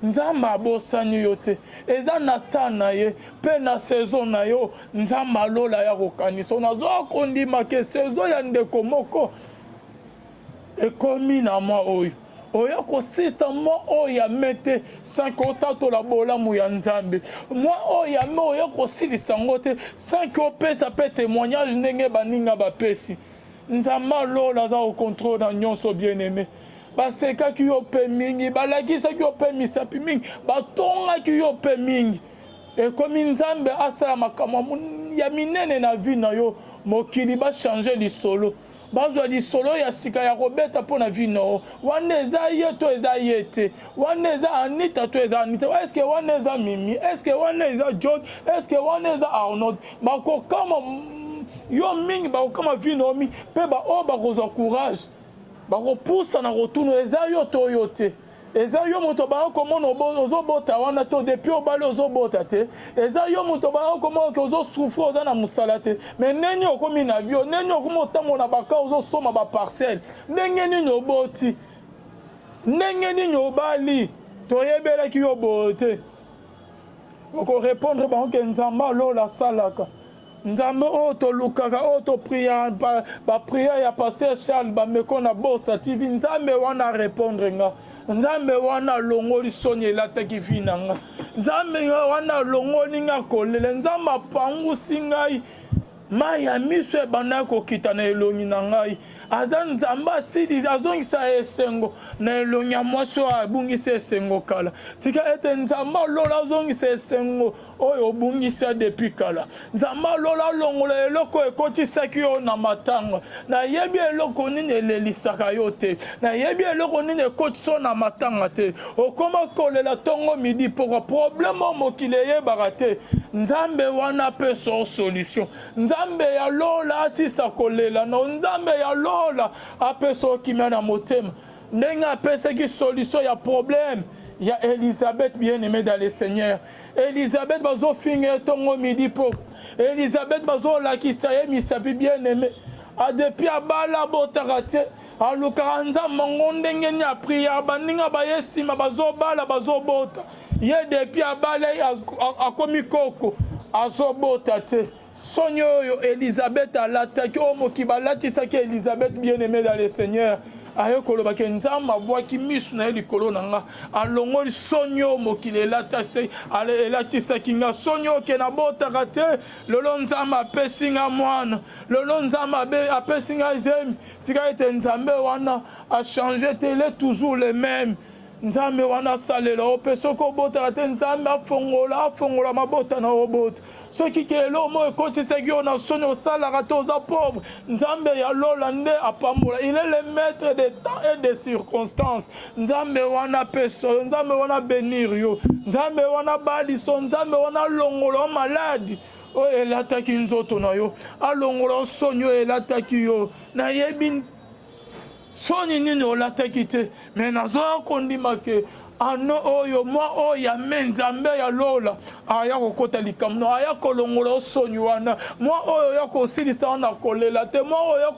Nzambe abosani yo te. Eza na temps na ye mpe na saison na yo, Nzambe alola ya kokanisa. Nazwa kondima ke saison ya ndeko moko ekomi na mwa oyo oya kosisa mwa oyo ya mai te sans ke otatola bolamu ya Nzambe. Mwa oyo ya mai oya kosilisa yango te sans ke opesa mpe témoignage ndenge baninga bapesi. Nzambe alola aza kocontrôler na nyonso. Bien aimé, basekaki yo mpe mingi, balakisaki yo mpe misapi mingi, batongaki yo mpe mingi. Ekomi Nzambe asala makambo ya minene na vie na yo, mokili bachange lisolo, bazwa lisolo ya sika ya kobeta mpo na vie na yo. Wana eza ye to eza ye te? Wana eza Anita to eza Anita? Est-ce wana eza Mimi? Est-ce wana eza John? Est-ce wana eza Arnold? Bakokama yo mingi, bakokama vie na yo mingi, mpe baoyo bakozwa courage, bakopusa na kotuna: eza yo to yo te? Eza yo moto baya komona ozobota wana to depuis obali ozobota te? Eza yo moto baya komona ke ozosouffrir, oza na mosala te, mais ndenge okomi na bio, ndenge okomi otambola na baka, ozosomba baparcelle, ndenge nini oboti, ndenge nini obali, toyebelaki yo boye te? Okorépondre bango ke Nzambe alola asalaka. Nzambe oyo tolukaka, oyo toprier, baprière ya pasteur Charles Bameko na Bosta TV, Nzambe wana arépondre nga. Nzambe wana alongoli soni elataki vie na nga. Nzambe wana alongoli nga kolela. Nzambe apangusi ngai mai ya miso ebandaki kokita na elongi na ngai. Aza Nzambe asili azongisa esengo na elongi ya mwasi oyo abungisi esengo kala. Tika ete Nzambe alola azongisa esengo oyo obungisa depuis kala. Nzambe alola alongola eloko ekotisaki yo na matanga. Nayebi eloko nini elelisaka yo te, nayebi eloko nini ekotisa yo na matanga te. Okoma kolela ntongo, midi, pokwa, problème oyo mokili eyebaka te. Nzambe wana apesa yo solution. Nzambe ya lola asisa kolela no. Nzambe ya lola apesa yo kimia na motema ndenge apesaki solution ya problème ya Elizabeth. Bien aimé dans le Seigneur, Elizabeth bazofinga ye ntongo, midi, poko. Elizabeth bazolakisa ye misapi. Bien aimé, adepi abala abotaka te, alukaka Nzambe yango ndenge nini, aprier, baninga baye nsima bazobala, bazobota. Ye depuis abala, akomi koko, azobota te. Soni oyo Elizabeth alataki, oyo mokili balatisaki Elizabeth, bien aimé dans le Seigneur, aye kolobaki: Nzambe abwaki misu na ye likolo na nga, alongoli soni oyo mokili elatisaki nga, soni oyo ke nabotaka te. Lelo Nzambe apesi nga mwana, lelo Nzambe apesi nga zemi. Tika ete Nzambe wana achange te, il est toujours le même. Nzambe wana asalela yo mpe soki obotaka te, Nzambe afongola, afongola mabota na obota. Soki ke eloko moko ekotisaki yo na soni, osalaka te, oza pauvre, Nzambe ya lola nde apambola. Il est le maître de temps et de circonstances. Nzambe wana apesa yo, Nzambe wana bénir yo, Nzambe wana baliso, Nzambe wana alongola yo maladie oyo elataki nzoto na yo, alongola yo soni oyo elataki yo. Nayebi soni nini olataki te, mais nazoya kondima ke ano oyo, mwa oyo ya mai, Nzambe ya lola aya kokota likambo, aya kolongola yo soni wana. Mwa oyo ya kosilisa wana kolela te, mwa oyo ya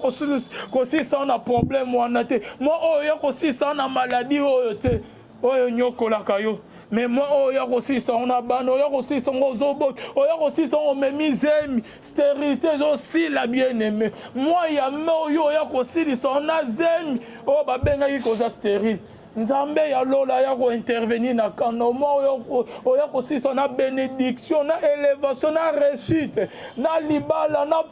kosilisa wana problème wana te, mwa oyo ya kosilisa wana maladie oyo te. Oyo enyokolaka yo. Mais moi oyo oya kosilisa yango na bana, oya kosilisa yango ozobota, oya kosilisa yango omemi zemi, sterilité ezosila bien aimé. Moi ya me oyo oya kosilisa yango na zemi oyo babengaki koza sterile. Nzambe ya lola aya ko intervenir na kanda mwa oyo oya kosilisa na benediction na elevation na reussite na libala na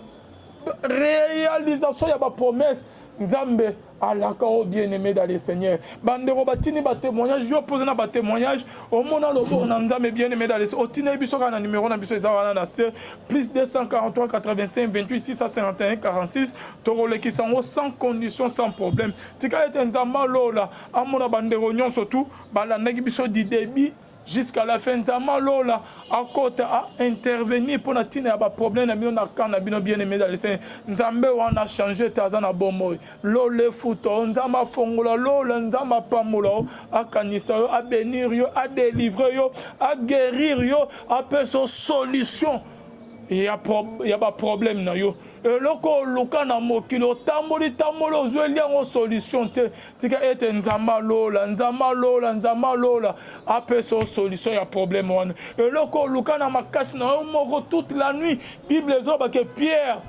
realisation ya ba promesse Nzambe alaka o bien aimé dans le Seigneur. Bandeko batindi ba témoignage, yo poza na ba témoignage, omona loboko na Nzambe bien aimé dans le Seigneur. Otindi biso kaka na numéro na biso eza wana na se plus 243 85 28 651 46 tokolekisa yango sans condition sans problème. Tika ete Nzambe alola amona bandeko nyonso tout balandaki biso du début jusqu'à la fin. Nzambe alola akota a intervenir mpo na ntina ya baproblème na bino na camp na bino bien aimé dans le Seigneur. Nzambe wana change te, aza na bomoi. Lola efuta yo, Nzambe afongola lola, Nzambe apambola yo, akanisa yo, abenir yo, adelivre yo, aguérir yo, apesa yo solution ya, ya baproblème na yo. Eloko oluka na mokili, otamboli tamboli, ozweli yango solution te, tika ete Nzambe alola, Nzambe alola, Nzambe alola apesa yo solution ya problème wana. Eloko oluka na makasi na yo moko toute la nuit, Bible ezoloba ke Pierre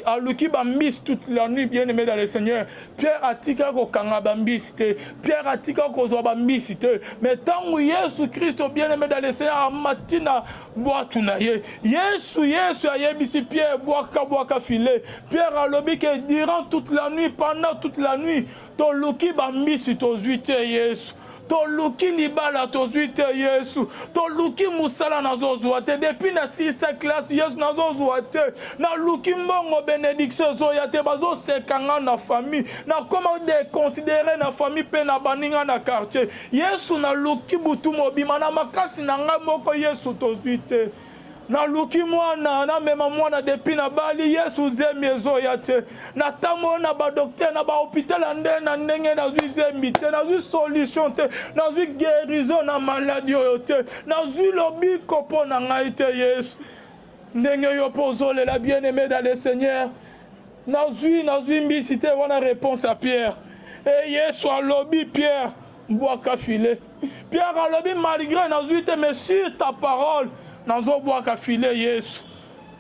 aluki bambisi toute la nuit. Bien aimé dans le Seigneur, Pierre atika kokanga bambisi te, Pierre atika kozwa bambisi te, mais ntango Yesu Kristo, bien aimé dans le Seigneur, amati na bwatu na ye, Yesu, Yesu ayebisi Pierre: bwaka, bwaka filet. Pierre alobi ke durant toute la nuit, pendant toute la nuit, toluki bambisi, tozwi te. Yesu, toluki libala, tozwi te. Yesu, toluki mosala, nazozwa te. Depuis nasilisa classe, Yesu, nazozwa te. Naluki mbongo, bénédiction ezoya te. Bazoseka nga na famille, nakoma déconsidéré na famille mpe na baninga na quartier. Yesu, naluki butu mobima na makasi na ngai moko, Yesu, tozwi te. Naluki mwana, namema mwana depuis nabali, Yesu, zemi ezoya te. Natamboli na badocteur, na bahôpital ya ndenge na ndenge, nazwi zemi te, nazwi solution te, nazwi guérison na maladie oyo te, nazwi lobiko mpo na ngai te. Yesu, ndenge yo mpo ozolela, bien aimé dans le Seigneur, nazwi mbisi te. Wana réponse ya Pierre. E Yesu alobi: Pierre, bwaka filet. Pierre alobi: malgré nazwi te, mais sur ta parole nazobwaka filet. Yesu,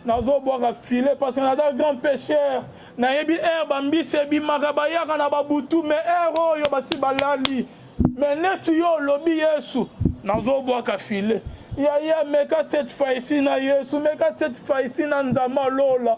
nazobwaka filet parce que naza grand pêcheur, nayebi heure bambisi ebimaka, bayaka na babutu, mais heure oyo basi balali, mais neti yo olobi, Yesu, nazobwaka filet. Yaya, meka cette fois-ci na Yesu, meka cette fois-ci na Nzambe alola.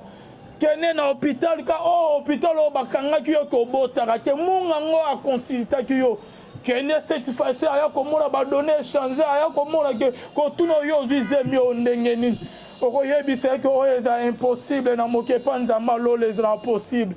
Kende na hôpital ka oyo, hôpital oyo bakangaki yo kobotaka te, munga ngo aconsultaki yo, kende cette fois-ci, aya komona badonnées échange, aya komona ke kotuna oyo ozwi zemi oyo ndenge nini. Okoyebisa eke oyo eza impossible na moke, epa Nzambe alola ezala possible.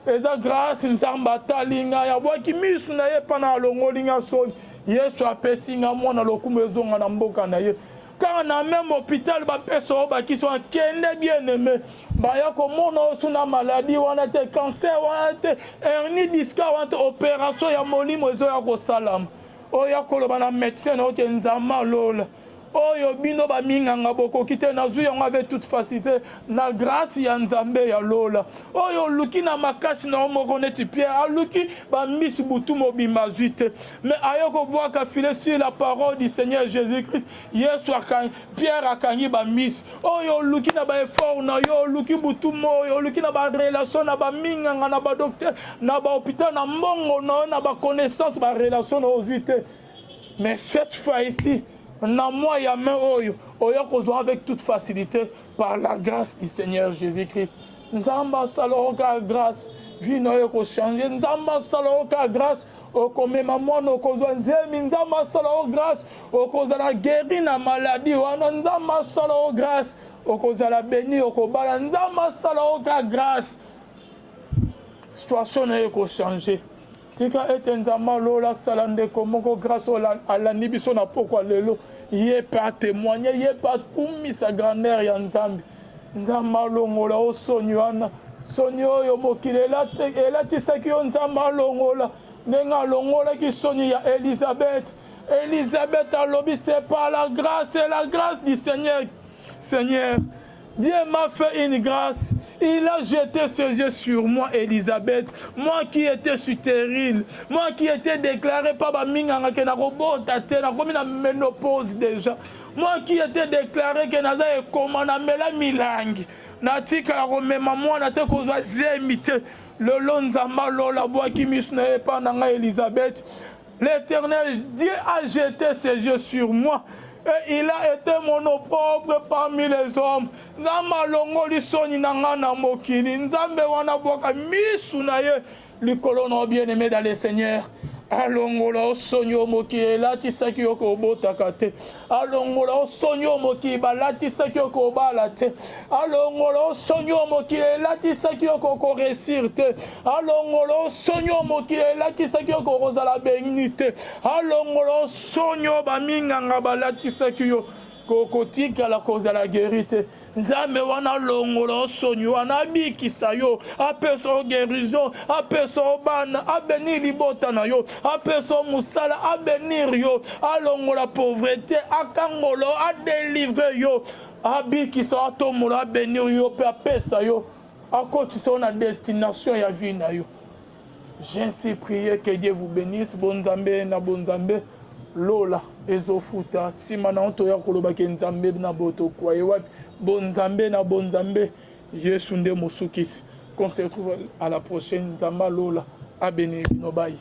Eza grâce, Nzambe atali ngai, abwaki misu na ye mpa na alongoli nga soni. Yesu apesi nga mwana, lokumu ezonga na mboka na ye. Kaka na même hôpital bapesa oyo bakisi wana, kende, bien aimé, baya komona oyo su na maladie wana te, cancer wana te, hernie discale wana te. Opération ya molimo ezoya kosalama. Oyo ya koloba na médecin na yo te: Nzambe alola, oyo bino baminganga bokoki te, nazwi yango avec toute facilité na grâce ya Nzambe ya lola. Oyo oluki na makasi na yo moko, neti Pierre aluki bambisi butu mobimba, azwi te, mais aye kobwaka filet sur la parole du Seigneur Jésus-Christ. Yesu akangi, Pierre akangi bambisi. Oyo oluki na baeffort na yo, oluki butu moyo, oluki na barelation na baminganga, na badocteur, na bahôpital, na mbongo na yo, na baconnaissance, barelation na yo, ozwi te, mais cette fois ici, na mwa ya main oyo oya kozwa avec toute facilité par la grâce du Seigneur Jésus-Christ. Nzambe asala oka grâce, vie na yo ekochange. Nzambe asala oka grâce, okomema mwana, okozwa nzemi. Nzambe asala yo grâce, okozala guéri na maladie wana. Nzambe asala yo grâce, okozala béni, okobala. Nzambe asala oka grâce, situation na yo ekochange. Tika ete Nzambe alola asala ndeko moko grâce oyo alandi biso na pokwa lelo, ye mpe atémoigne, ye mpe akumisa grandeur ya Nzambe. Nzambe alongola o soni wana, soni oyo mokili elatisaki yo. Nzambe alongola ndenge alongolaki soni ya Elizabeth. Elizabeth alobi: c'est par la grâce et la grâce du Seigneur. Seigneur. Dieu m'a fait une grâce. Il a jeté ses yeux sur moi, Elisabeth. Moi qui étais stérile. Moi qui étais déclaré par baminganga que nakobota te, nakomi na ménopause déjà. Moi qui étais déclaré que naza ekoma namela milangi. Natikala komema mwana te kozwa zemi te. Lelo Nzambe alola abwaki miso na ye epai na ngai Elisabeth. L'Éternel Dieu a jeté ses yeux sur moi et il a été mon opprobre parmi les hommes. Nzambe alongoli soni na ngai na mokili. Nzambe wana abwaka misu na ye likolo na yo bien-aimé dans le Seigneur. Alongola yo soni oyo mokili elatisaki yo kobotaka te. Alongola yo soni oyo mokili balatisaki yo kobala te. Alongola yo soni oyo mokili elatisaki yo kokoresir te. Alongola yo soni oyo mokili elakisaki yo kokozala beni te. Alongola yo soni oyo baminganga balatisaki yo kokotikala kozala geri te. Nzambe wana alongola yo soni wana, abikisa yo, apesa yo guérison, apesa yo bana, abenir libota na yo, apesa yo mosala, abenir yo, alongola pauvreté, akangola yo, adelivre yo, abikisa yo, atombola, abenir yo mpe apesa yo, akotisa yo na destination ya vie na yo. J'ainsi prier que Dieu vous benisse bonzambe na bonzambe lola ezofuta nsima na yo toya koloba ke nzambe na botokwa ye wapi bonzambe na bonzambe yesu nde mosukisi qu'on se retrouve à la prochaine nzambe lola abenir bino bayi.